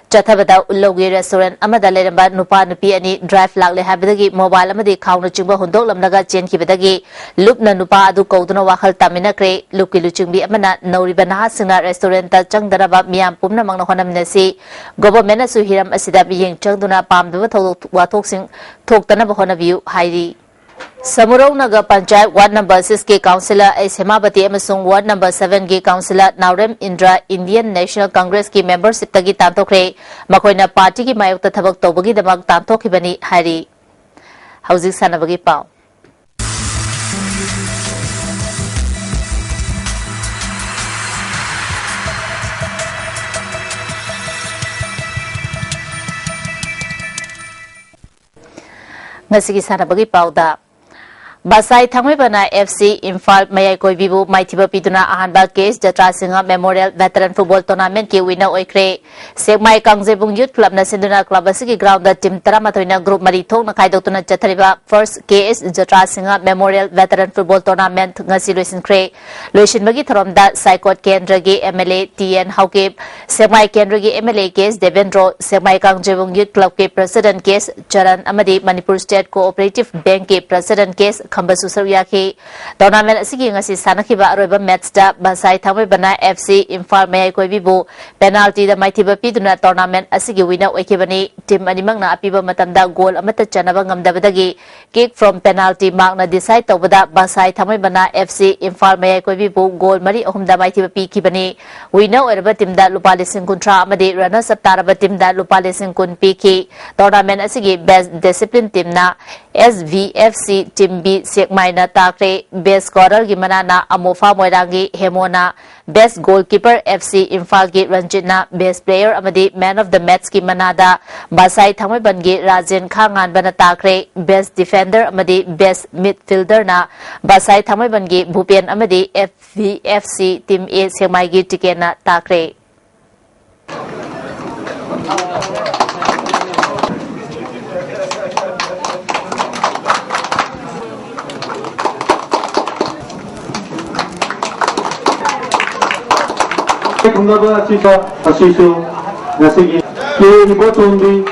ꯆꯠꯊꯕꯗ ꯎꯠꯂꯧꯒꯤ restaurant ꯑꯃꯗ ꯂꯩꯔꯝꯕ ꯅꯨꯄꯥ ꯅꯨꯄꯤ ꯑꯅꯤ drive ꯂꯥꯛꯂꯦ ꯍꯥꯏꯕꯗꯒꯤ mobile ꯑꯃꯗꯤ ꯈꯥꯎꯅꯆꯤꯡꯕ ꯍꯨꯟꯗꯣꯛꯂꯝꯂꯒ ꯆꯦꯟꯈꯤꯕꯗꯒꯤ ꯂꯨꯞꯅ ꯅꯨꯄꯥ ꯑꯗꯨ ꯀꯧꯗꯨꯅ ꯋꯥꯈꯜ ꯇꯥꯃꯤꯟꯅꯈ꯭ꯔꯦ꯫ ꯂꯨꯞꯀꯤ ꯂꯨꯆꯤꯡꯕꯤ ꯑꯃꯅ ꯅꯧꯔꯤꯕ ꯅꯍꯥꯁꯤꯡꯅ restaurantꯇ ꯆꯪꯗꯅꯕ ꯃꯤꯌꯥꯝ ꯄꯨꯝꯅꯃꯛꯅ ꯍꯣꯠꯅꯃꯤꯟꯅꯁꯤ꯫ Governmentꯅꯁꯨ ꯍꯤꯔꯝ ꯑꯁꯤꯗ ꯃꯤꯠꯌꯦꯡ ꯆꯪꯗꯨꯅ ꯄꯥꯝꯗꯕ ꯊꯧꯗꯣꯛ ꯋꯥꯊꯣꯛꯁꯤꯡ ꯊꯣꯛꯇꯅꯕ ꯍꯣꯠꯅꯕꯤꯌꯨ ꯍꯥꯏꯔꯤ꯫ ꯁꯃꯨꯔꯧ ꯅꯒꯔ ꯄꯟꯆꯥꯌꯠ ward number sixꯀꯤ councillor ꯑꯩꯆ ꯍꯦꯃꯥꯕꯇꯤ ꯑꯃꯁꯨꯡ ward number sevenꯒꯤ councillor ꯅꯥꯎꯔꯦꯝ ꯏꯟꯗ꯭ꯔ Indian National Congressꯀꯤ membershipꯇꯒꯤ ꯇꯥꯟꯊꯣꯛꯈ꯭ꯔꯦ꯫ ꯃꯈꯣꯏꯅ partyꯒꯤ ꯃꯥꯌꯣꯛꯇ ꯊꯕꯛ ꯇꯧꯕꯒꯤꯗꯃꯛ ꯇꯥꯟꯊꯣꯛꯈꯤꯕꯅꯤ ꯍꯥꯏꯔꯤ꯫ ꯍꯧꯖꯤꯛ ꯁꯥꯟꯅꯕꯒꯤ ꯄꯥꯎ꯫ ꯉꯁꯤꯒꯤ ꯁꯥꯟꯅꯕꯒꯤ ꯄꯥꯎꯗ, ꯕꯁꯥꯏ ꯊꯥꯡꯃꯩꯕꯟꯅ F C ꯏꯝꯐꯥꯜ ꯃꯌꯥꯏ ꯀꯣꯏꯕꯤꯕꯨ ꯃꯥꯏꯊꯤꯕ ꯄꯤꯗꯨꯅ ꯑꯍꯥꯟꯕ K S ꯖꯇ꯭ꯔꯥ Singh Memorial Veteran Football Tournament ꯀꯤ winner ꯑꯣꯏꯈ꯭ꯔꯦ꯫ ꯁꯦꯛꯃꯥꯏ ꯀꯥꯡꯖꯩꯕꯨꯡ Youth Club ꯅ ꯁꯤꯟꯗꯨꯅ club ꯑꯁꯤꯒꯤ ground ꯇ team ꯇꯔꯥꯃꯥꯊꯣꯏꯅ group ꯃꯔꯤ ꯊꯣꯛꯅ ꯈꯥꯏꯗꯣꯛꯇꯨꯅ ꯆꯠꯊꯔꯤꯕ first K S ꯖꯇ꯭ꯔꯥ Singh Memorial Veteran Football Tournament ꯉꯁꯤ ꯂꯣꯏꯁꯤꯟꯈ꯭ꯔꯦ꯫ ꯂꯣꯏꯁꯤꯟꯕꯒꯤ ꯊꯧꯔꯝꯗ ꯁꯥꯏꯀꯣꯠ ꯀꯦꯟꯗ꯭ꯔꯒꯤ M L A T N ꯍꯧꯀꯤꯞ, ꯁꯦꯛꯃꯥꯏ ꯀꯦꯟꯗ꯭ꯔꯒꯤ M L A K S Devendro, ꯁꯦꯛꯃꯥꯏ ꯀꯥꯡꯖꯩꯕꯨꯡ Youth Club ꯀꯤ President K S ꯆꯔꯟ ꯑꯃꯗꯤ ꯃꯅꯤꯄꯨꯔ State Cooperative Bank ꯀꯤ President K S ꯈꯝꯕꯁꯨ ꯁꯔꯨꯛ ꯌꯥꯈꯤ꯫ Tournament ꯑꯁꯤꯒꯤ ꯉꯁꯤ ꯁꯥꯟꯅꯈꯤꯕ ꯑꯔꯣꯏꯕ match ꯇ ꯕꯟꯁꯥꯏ ꯊꯥꯡꯃꯩꯕꯟꯅ F C ꯏꯝꯐꯥꯜ ꯃꯌꯥꯏ ꯀꯣꯏꯕꯤꯕꯨ penalty ꯗ ꯃꯥꯏꯊꯤꯕ ꯄꯤꯗꯨꯅ tournament ꯑꯁꯤꯒꯤ winner ꯑꯣꯏꯈꯤꯕꯅꯤ꯫ Team ꯑꯅꯤꯃꯛꯅ ꯑꯄꯤꯕ ꯃꯇꯝꯗ goal ꯑꯃꯠꯇ ꯆꯟꯅꯕ ꯉꯝꯗꯕꯗꯒꯤ kick from penalty mark ꯅ decide ꯇꯧꯕꯗ ꯕꯟꯁꯥꯏ ꯊꯥꯡꯃꯩꯕꯟꯅ F C ꯏꯝꯐꯥꯜ ꯃꯌꯥꯏ ꯀꯣꯏꯕꯤꯕꯨ goal ꯃꯔꯤ ꯑꯍꯨꯝꯗ ꯃꯥꯏꯊꯤꯕ ꯄꯤꯈꯤꯕꯅꯤ꯫ Winner ꯑꯣꯏꯔꯕ team ꯗ ꯂꯨꯄꯥ ꯂꯤꯁꯤꯡ ꯀꯨꯟꯊ꯭ꯔꯥ ꯑꯃꯗꯤ runners up ꯇꯥꯔꯕ team ꯗ ꯂꯨꯄꯥ ꯂꯤꯁꯤꯡ ꯀꯨꯟ ꯄꯤꯈꯤ꯫ Tournament ꯑꯁꯤꯒꯤ best discipline team ꯅ S V F C Team B ꯁꯦꯛꯃꯥꯏꯅ ꯇꯥꯈ꯭ꯔꯦ꯫ Best scorer ꯒꯤ ꯃꯅꯥꯅ ꯑꯃꯣꯐꯥ ꯃꯣꯏꯔꯥꯡꯒꯤ ꯍꯦꯃꯣꯅ, best goalkeeper F C ꯏꯝꯐꯥꯜꯒꯤ ꯔꯟꯖꯤꯠꯅ, best player ꯑꯃꯗꯤ man of the match ꯀꯤ ꯃꯅꯥꯗ ꯕꯁꯥꯏ ꯊꯥꯡꯃꯩꯕꯟꯒꯤ ꯔꯥꯖꯦꯟ ꯈꯥꯉꯥꯟꯕꯅ ꯇꯥꯈ꯭ꯔꯦ꯫ Best defender ꯑꯃꯗꯤ best midfielder ꯅ ꯕꯁꯥꯏ ꯊꯥꯡꯃꯩꯕꯟꯒꯤ ꯚꯨꯄꯦꯟ ꯑꯃꯗꯤ F V F C Team A ꯁꯦꯛꯃꯥꯏꯒꯤ ꯇꯤꯀꯦꯟꯅ ꯇꯥꯈ꯭ꯔꯦ꯫ ꯈꯨꯝꯅꯕ ꯑꯁꯤꯗ ꯑꯁꯤꯁꯨ ꯉꯁꯤꯒꯤ ꯀꯦ ꯏꯕꯣꯇꯣꯟꯕꯤ꯫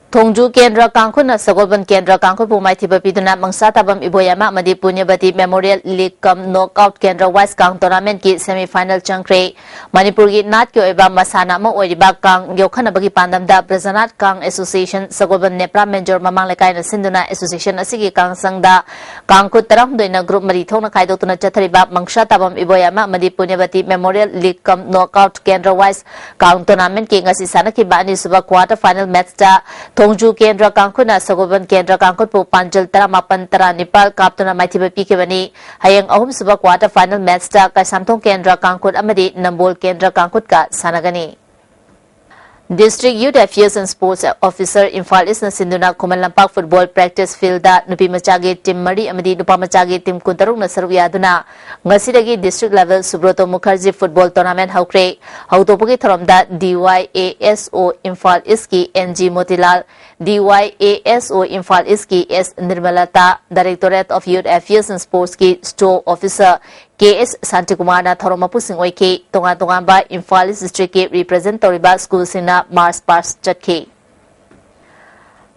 ꯊꯣꯡꯖꯨ ꯀꯦꯟꯗ꯭ꯔ ꯀꯥꯡꯈꯨꯠꯅ ꯁꯒꯣꯜꯕꯟ ꯀꯦꯟꯗ꯭ꯔ ꯀꯥꯡꯈꯨꯠꯄꯨ ꯃꯥꯏꯊꯤꯕ ꯄꯤꯗꯨꯅ ꯃꯪꯁꯥ ꯇꯥꯕꯝ ꯏꯕꯣꯌꯥꯏꯃ ꯑꯃꯗꯤ ꯄꯨꯅ꯭ꯌꯕꯇꯤ Memorial League cum Knockout ꯀꯦꯟꯗ꯭ꯔ wise ꯀꯥꯡ tournament ꯀꯤ semi final ꯆꯪꯈ꯭ꯔꯦ꯫ ꯃꯅꯤꯄꯨꯔꯒꯤ ꯅꯥꯠꯀꯤ ꯑꯣꯏꯕ ꯃꯁꯥꯟꯅ ꯑꯃ ꯑꯣꯏꯔꯤꯕ ꯀꯥꯡ ꯌꯣꯛꯈꯠꯅꯕꯒꯤ ꯄꯥꯟꯗꯝꯗ ꯕ꯭ꯔꯖꯅꯥꯊ ꯀꯥꯡ Association ꯁꯒꯣꯜꯕꯟ ꯅꯦꯄ꯭ꯔꯥ ꯃꯦꯟꯖꯣꯔ ꯃꯃꯥꯡ ꯂꯩꯀꯥꯏꯅ ꯁꯤꯟꯗꯨꯅ association ꯑꯁꯤꯒꯤ ꯀꯥꯡ ꯁꯪꯗ ꯀꯥꯡꯈꯨꯠ ꯇꯔꯥꯍꯨꯝꯗꯣꯏꯅ group ꯃꯔꯤ ꯊꯣꯛꯅ ꯈꯥꯏꯗꯣꯛꯇꯨꯅ ꯆꯠꯊꯔꯤꯕ ꯃꯪꯁꯥ ꯇꯥꯕꯝ ꯏꯕꯣꯌꯥꯏꯃ ꯑꯃꯗꯤ ꯄꯨꯅ꯭ꯌꯕꯇꯤ Memorial League cum Knockout ꯀꯦꯟꯗ꯭ꯔ wise ꯀꯥꯡ tournament ꯀꯤ ꯉꯁꯤ ꯁꯥꯟꯅꯈꯤꯕ ꯑꯅꯤꯁꯨꯕ quarter final match ꯇ ꯊꯣꯡꯖꯨ ꯀꯦꯟꯗ꯭ꯔ ꯀꯥꯡꯈꯨꯠꯅ ꯁꯒꯣꯜꯕꯟ ꯀꯦꯟꯗ꯭ꯔ ꯀꯥꯡꯈꯨꯠꯄꯨ ꯄꯥꯟꯖꯜ ꯇꯔꯥꯃꯥꯄꯟ ꯇꯔꯥꯅꯤꯄꯥꯜ ꯀꯥꯞꯇꯨꯅ ꯃꯥꯏꯊꯤꯕ ꯄꯤꯈꯤꯕꯅꯤ꯫ ꯍꯌꯦꯡ ꯑꯍꯨꯝꯁꯨꯕ quarter final match ꯇ ꯀꯩꯁꯥꯝꯊꯣꯡ ꯀꯦꯟꯗ꯭ꯔ ꯀꯥꯡꯈꯨꯠ ꯑꯃꯗꯤ ꯅꯝꯕꯣꯜ ꯀꯦꯟꯗ꯭ꯔ ꯀꯥꯡꯈꯨꯠꯀ ꯁꯥꯟꯅꯒꯅꯤ꯫ District Youth Affairs and Sports Officer, Imphal ꯏꯁꯅ ꯁꯤꯟꯗꯨꯅ ꯈꯨꯃꯟ ꯂꯝꯄꯥꯛ football practice fieldꯗ ꯅꯨꯄꯤ ꯃꯆꯥꯒꯤ team ꯃꯔꯤ ꯑꯃꯗꯤ ꯅꯨꯄꯥ ꯃꯆꯥꯒꯤ team ꯀꯨꯟꯇꯔꯨꯛꯅ ꯁꯔꯨꯛ ꯌꯥꯗꯨꯅ ꯉꯁꯤꯗꯒꯤ district level Subroto Mukherjee football tournament ꯍꯧꯈ꯭ꯔꯦ꯫ ꯍꯧꯗꯣꯛꯄꯒꯤ ꯊꯧꯔꯝꯗ D Y A S O Imphal ꯏꯁꯀꯤ N G Motilal, D Y A S O Imphal ꯏꯁꯀꯤ S ꯅꯤꯔꯃꯂꯇꯥ, Directorate of Youth Affairs and Sportsꯀꯤ store officer K S ꯁꯥꯟꯇꯤꯀꯨꯃꯥꯔꯅ ꯊꯧꯔꯝ ꯃꯄꯨꯁꯤꯡ ꯑꯣꯏꯈꯤ꯫ ꯇꯣꯉꯥꯟ ꯇꯣꯉꯥꯟꯕ ꯏꯝꯐꯥꯜ ꯏꯁ districtꯀꯤ represent ꯇꯧꯔꯤꯕ schoolꯁꯤꯡꯅ march past ꯆꯠꯈꯤ꯫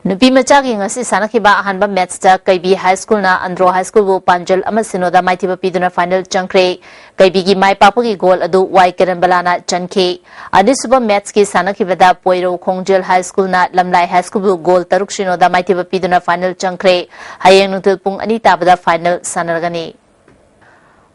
ꯅꯨꯄꯤ ꯃꯆꯥꯒꯤ ꯉꯁꯤ ꯁꯥꯟꯅꯈꯤꯕ ꯑꯍꯥꯟꯕ matchꯇ ꯀꯩꯕꯤ High Schoolꯅ ꯑꯟꯗ꯭ꯔꯣ High Schoolꯕꯨ ꯄꯥꯟꯖꯜ ꯑꯃ ꯁꯤꯅꯣꯗ ꯃꯥꯏꯊꯤꯕ ꯄꯤꯗꯨꯅ final ꯆꯪꯈ꯭ꯔꯦ꯫ ꯀꯩꯕꯤꯒꯤ ꯃꯥꯏ ꯄꯥꯛꯄꯒꯤ goal ꯑꯗꯨ Y ꯀꯦꯔꯟꯕꯂꯥꯅ ꯆꯟꯈꯤ꯫ ꯑꯅꯤꯁꯨꯕ matchꯀꯤ ꯁꯥꯟꯅꯈꯤꯕꯗ ꯄꯣꯏꯔꯧ ꯈꯣꯡꯖꯦꯜ High Schoolꯅ ꯂꯝꯂꯥꯏ High Schoolꯕꯨ goal ꯇꯔꯨꯛ ꯁꯤꯅꯣꯗ ꯃꯥꯏꯊꯤꯕ ꯄꯤꯗꯨꯅ final ꯆꯪꯈ꯭ꯔꯦ꯫ ꯍꯌꯦꯡ ꯅꯨꯡꯊꯤꯜ ꯄꯨꯡ ꯑꯅꯤ ꯇꯥꯕꯗ final ꯁꯥꯟꯅꯔꯒꯅꯤ꯫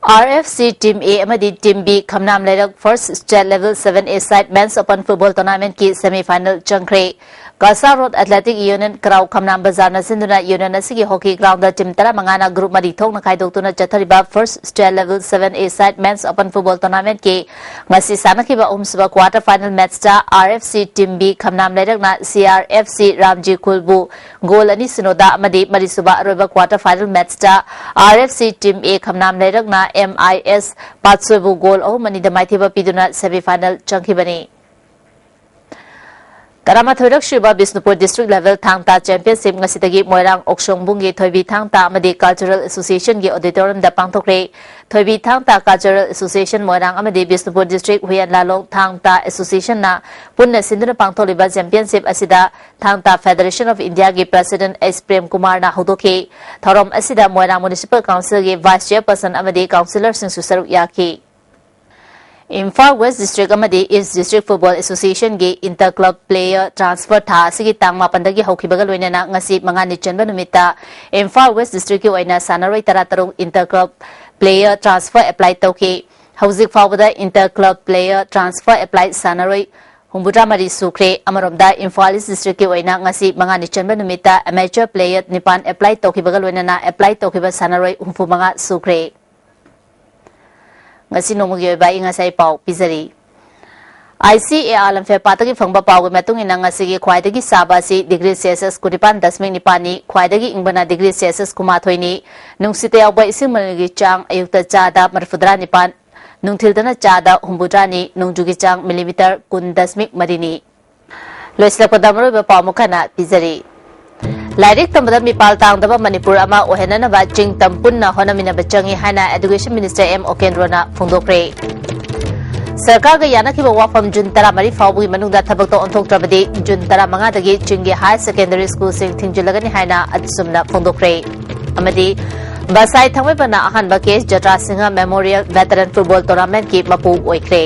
R F C Team A ꯑꯃꯗꯤ Team B ꯈꯝꯅꯥꯝ ꯂꯩꯔꯛ First State Level seven A side Men's Open Football Tournamentꯀꯤ semi final ꯆꯪꯈ꯭ꯔꯦ꯫ ꯀꯁꯥ Road Athletic Union ꯀꯔꯥꯎ ꯈꯝꯅꯥꯝ ꯕꯖꯥꯔꯅ ꯁꯤꯟꯗꯨꯅ union ꯑꯁꯤꯒꯤ hockey groundꯗ team ꯇꯔꯥꯃꯉꯥꯅ group ꯃꯔꯤ ꯊꯣꯛꯅ ꯈꯥꯏꯗꯣꯛꯇꯨꯅ ꯆꯠꯊꯔꯤꯕ First State Level seven A side Men's Open Football Tournamentꯀꯤ ꯉꯁꯤ ꯁꯥꯟꯅꯈꯤꯕ ꯑꯍꯨꯝꯁꯨꯕ quarter final matchꯇ R F C Team B ꯈꯝꯅꯥꯝ ꯂꯩꯔꯛꯅ C R F C ꯔꯥꯝꯖꯤ ꯈꯨꯜꯕꯨ goal ꯑꯅꯤ ꯁꯤꯅꯣꯗ ꯑꯃꯗꯤ ꯃꯔꯤꯁꯨꯕ ꯑꯔꯣꯏꯕ quarter final matchꯇ R F C Team A ꯈꯝꯅꯥꯝ ꯂꯩꯔꯛꯅ M I S ꯄꯥꯠꯁꯣꯏꯕꯨ goal ꯑꯍꯨꯝ ꯑꯅꯤꯗ ꯃꯥꯏꯊꯤꯕ ꯄꯤꯗꯨꯅ semi final ꯆꯪꯈꯤꯕꯅꯤ꯫ ꯇꯔꯥꯃꯥꯊꯣꯏꯔꯛ ꯁꯨꯕ ꯕꯤꯁꯅꯨꯄꯨꯔ district level ꯊꯥꯡ ꯇꯥ championship ꯉꯁꯤꯗꯒꯤ ꯃꯣꯏꯔꯥꯡ ꯑꯣꯛꯁꯣꯡꯕꯨꯡꯒꯤ ꯊꯣꯏꯕꯤ ꯊꯥꯡ ꯇꯥ ꯑꯃꯗꯤ Cultural Associationꯒꯤ auditoriumꯗ ꯄꯥꯡꯊꯣꯛꯈ꯭ꯔꯦ꯫ ꯊꯣꯏꯕꯤ ꯊꯥꯡ ꯇꯥ Cultural Association ꯃꯣꯏꯔꯥꯡ ꯑꯃꯗꯤ ꯕꯤꯁꯅꯨꯄꯨꯔ district ꯍꯨꯏꯌꯦꯟ ꯂꯥꯂꯣꯡ ꯊꯥꯡ ꯇꯥ Associationꯅ ꯄꯨꯟꯅ ꯁꯤꯟꯗꯨꯅ ꯄꯥꯡꯊꯣꯛꯂꯤꯕ championship ꯑꯁꯤꯗ ꯊꯥꯡ ꯇꯥ Federation of Indiaꯒꯤ President S Prem ꯀꯨꯃꯥꯔꯅ ꯍꯧꯗꯣꯛꯈꯤ꯫ ꯊꯧꯔꯝ ꯑꯁꯤꯗ ꯃꯣꯏꯔꯥꯡ Municipal Councilꯒꯤ Vice Chairperson ꯑꯃꯗꯤ Councillorꯁꯤꯡꯁꯨ ꯁꯔꯨꯛ ꯌꯥꯈꯤ꯫ ꯏꯝꯐꯥꯜ West District ꯑꯃꯗꯤ East District Football Associationꯒꯤ inter club player transfer ꯊꯥ ꯑꯁꯤꯒꯤ ꯇꯥꯡ ꯃꯥꯄꯟꯗꯒꯤ ꯍꯧꯈꯤꯕꯒ ꯂꯣꯏꯅꯅ ꯉꯁꯤ ꯃꯉꯥꯅꯤ ꯆꯟꯕ ꯅꯨꯃꯤꯠꯇ ꯏꯝꯐꯥꯜ West Districtꯀꯤ ꯑꯣꯏꯅ ꯁꯥꯟꯅꯔꯣꯏ ꯇꯔꯥꯇꯔꯨꯛ inter club player transfer apply ꯇꯧꯈꯤ꯫ ꯍꯧꯖꯤꯛ ꯐꯥꯎꯕꯗ inter club player transfer apply ꯁꯥꯟꯅꯔꯣꯏ ꯍꯨꯝꯐꯨꯇꯔꯥꯃꯔꯤ ꯁꯨꯈ꯭ꯔꯦ꯫ ꯑꯃꯔꯣꯝꯗ ꯏꯝꯐꯥꯜ East Districtꯀꯤ ꯑꯣꯏꯅ ꯉꯁꯤ ꯃꯉꯥꯅꯤ ꯆꯟꯕ ꯅꯨꯃꯤꯠꯇ amateur player ꯅꯤꯄꯥꯟ apply ꯇꯧꯈꯤꯕꯒ ꯂꯣꯏꯅꯅ apply ꯇꯧꯈꯤꯕ ꯁꯥꯟꯅꯔꯣꯏ ꯍꯨꯝꯐꯨꯃꯉꯥ ꯁꯨꯈ꯭ꯔꯦ꯫ ꯉꯁꯤ ꯅꯣꯡꯃꯒꯤ ꯑꯣꯏꯕ ꯑꯏꯪ ꯑꯁꯥꯒꯤ ꯄꯥꯎ ꯄꯤꯖꯔꯤ꯫ ꯑꯥꯏ ꯁꯤ ꯑꯦ ꯑꯥꯔ ꯂꯝꯐꯦꯜꯄꯥꯠꯇꯒꯤ ꯐꯪꯕ ꯄꯥꯎꯒꯤ ꯃꯇꯨꯡ ꯏꯟꯅ, ꯉꯁꯤꯒꯤ ꯈ꯭ꯋꯥꯏꯗꯒꯤ ꯁꯥꯕ ꯑꯁꯤ ꯗꯤꯒ꯭ꯔꯤ ꯁꯦꯜꯁꯤꯌꯁ ꯀꯨꯟꯅꯤꯄꯥꯟ ꯗꯁꯃꯤꯛ ꯅꯤꯄꯥꯟꯅꯤ, ꯈ꯭ꯋꯥꯏꯗꯒꯤ ꯏꯪꯕꯅ ꯗꯤꯒ꯭ꯔꯤ ꯁꯦꯜꯁꯤꯌꯁ ꯀꯨꯟꯃꯥꯊꯣꯏꯅꯤ꯫ ꯅꯨꯡꯁꯤꯠꯇ ꯌꯥꯎꯕ ꯏꯁꯤꯡ ꯃꯅꯤꯜꯒꯤ ꯆꯥꯡ ꯑꯌꯨꯛꯇ ꯆꯥꯗ ꯃꯔꯤꯐꯨꯇꯔꯥ ꯅꯤꯄꯥꯟ, ꯅꯨꯡꯊꯤꯜꯗꯅ ꯆꯥꯗ ꯍꯨꯝꯐꯨꯇꯔꯥꯅꯤ, ꯅꯣꯡꯖꯨꯒꯤ ꯆꯥꯡ ꯃꯤꯂꯤꯃꯤꯇꯔ ꯀꯨꯟ ꯗꯁꯃꯤꯛ ꯃꯔꯤꯅꯤ꯫ ꯂꯣꯏꯁꯤꯜꯂꯛꯄꯗ ꯃꯔꯨꯑꯣꯏꯕ ꯄꯥꯎ ꯑꯃꯨꯛ ꯍꯟꯅ ꯄꯤꯖꯔꯤ꯫ ꯂꯥꯏꯔꯤꯛ ꯇꯝꯕꯗ ꯃꯤꯄꯥꯜ ꯇꯥꯡꯗꯕ ꯃꯅꯤꯄꯨꯔ ꯑꯃ ꯑꯣꯏꯍꯟꯅꯅꯕ ꯆꯤꯡ ꯇꯝ ꯄꯨꯟꯅ ꯍꯣꯠꯅꯃꯤꯟꯅꯕ ꯆꯪꯏ ꯍꯥꯏꯅ ꯑꯦꯗꯨꯀꯦꯁꯟ ꯃꯤꯅꯤꯁꯇꯔ ꯑꯦꯝ ꯑꯣꯀꯦꯟꯗ꯭ꯔꯣꯅ ꯐꯣꯡꯗꯣꯛꯈ꯭ꯔꯦ꯫ ꯁꯔꯀꯥꯔꯒ ꯌꯥꯅꯈꯤꯕ ꯋꯥꯐꯝ ꯖꯨꯟ ꯇꯔꯥꯃꯔꯤ ꯐꯥꯎꯕꯒꯤ ꯃꯅꯨꯡꯗ ꯊꯕꯛꯇ ꯑꯣꯟꯊꯣꯛꯇ꯭ꯔꯕꯗꯤ ꯖꯨꯟ ꯇꯔꯥꯃꯉꯥꯗꯒꯤ ꯆꯤꯡꯒꯤ ꯍꯥꯌꯔ ꯁꯦꯀꯦꯟꯗꯔꯤ ꯁ꯭ꯀꯨꯜꯁꯤꯡ ꯊꯤꯡꯖꯤꯜꯂꯒꯅꯤ ꯍꯥꯏꯅ ꯑꯆꯨꯝꯅ ꯐꯣꯡꯗꯣꯛꯈ꯭ꯔꯦ꯫ ꯑꯃꯗꯤ ꯕꯁꯥꯏ ꯊꯥꯡꯃꯩꯕꯟꯅ ꯑꯍꯥꯟꯕ ꯀꯦ ꯑꯦꯁ ꯖꯇ꯭ꯔꯥ ꯁꯤꯡꯍ ꯃꯦꯃꯣꯔꯤꯌꯦꯜ ꯚꯦꯇꯔꯟ ꯐꯨꯠꯕꯣꯜ ꯇꯣꯔꯅꯥꯃꯦꯟꯠꯀꯤ ꯃꯄꯨ ꯑꯣꯏꯈ꯭ꯔꯦ꯫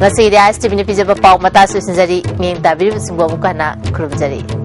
ꯉꯁꯤꯒꯤꯗꯤ ꯑꯥꯏ ꯑꯦꯁ ꯇꯤ ꯚꯤꯅ ꯄꯤꯖꯕ ꯄꯥꯎ ꯃꯇꯥꯡ ꯑꯁꯤꯗ ꯂꯣꯏꯁꯤꯟꯖꯔꯤ꯫ ꯃꯤꯠꯌꯦꯡ ꯇꯥꯕꯤꯔꯤꯕꯁꯤꯡꯕꯨ ꯑꯃꯨꯛ ꯍꯟꯅ ꯈꯨꯔꯨꯝꯖꯔꯤ꯫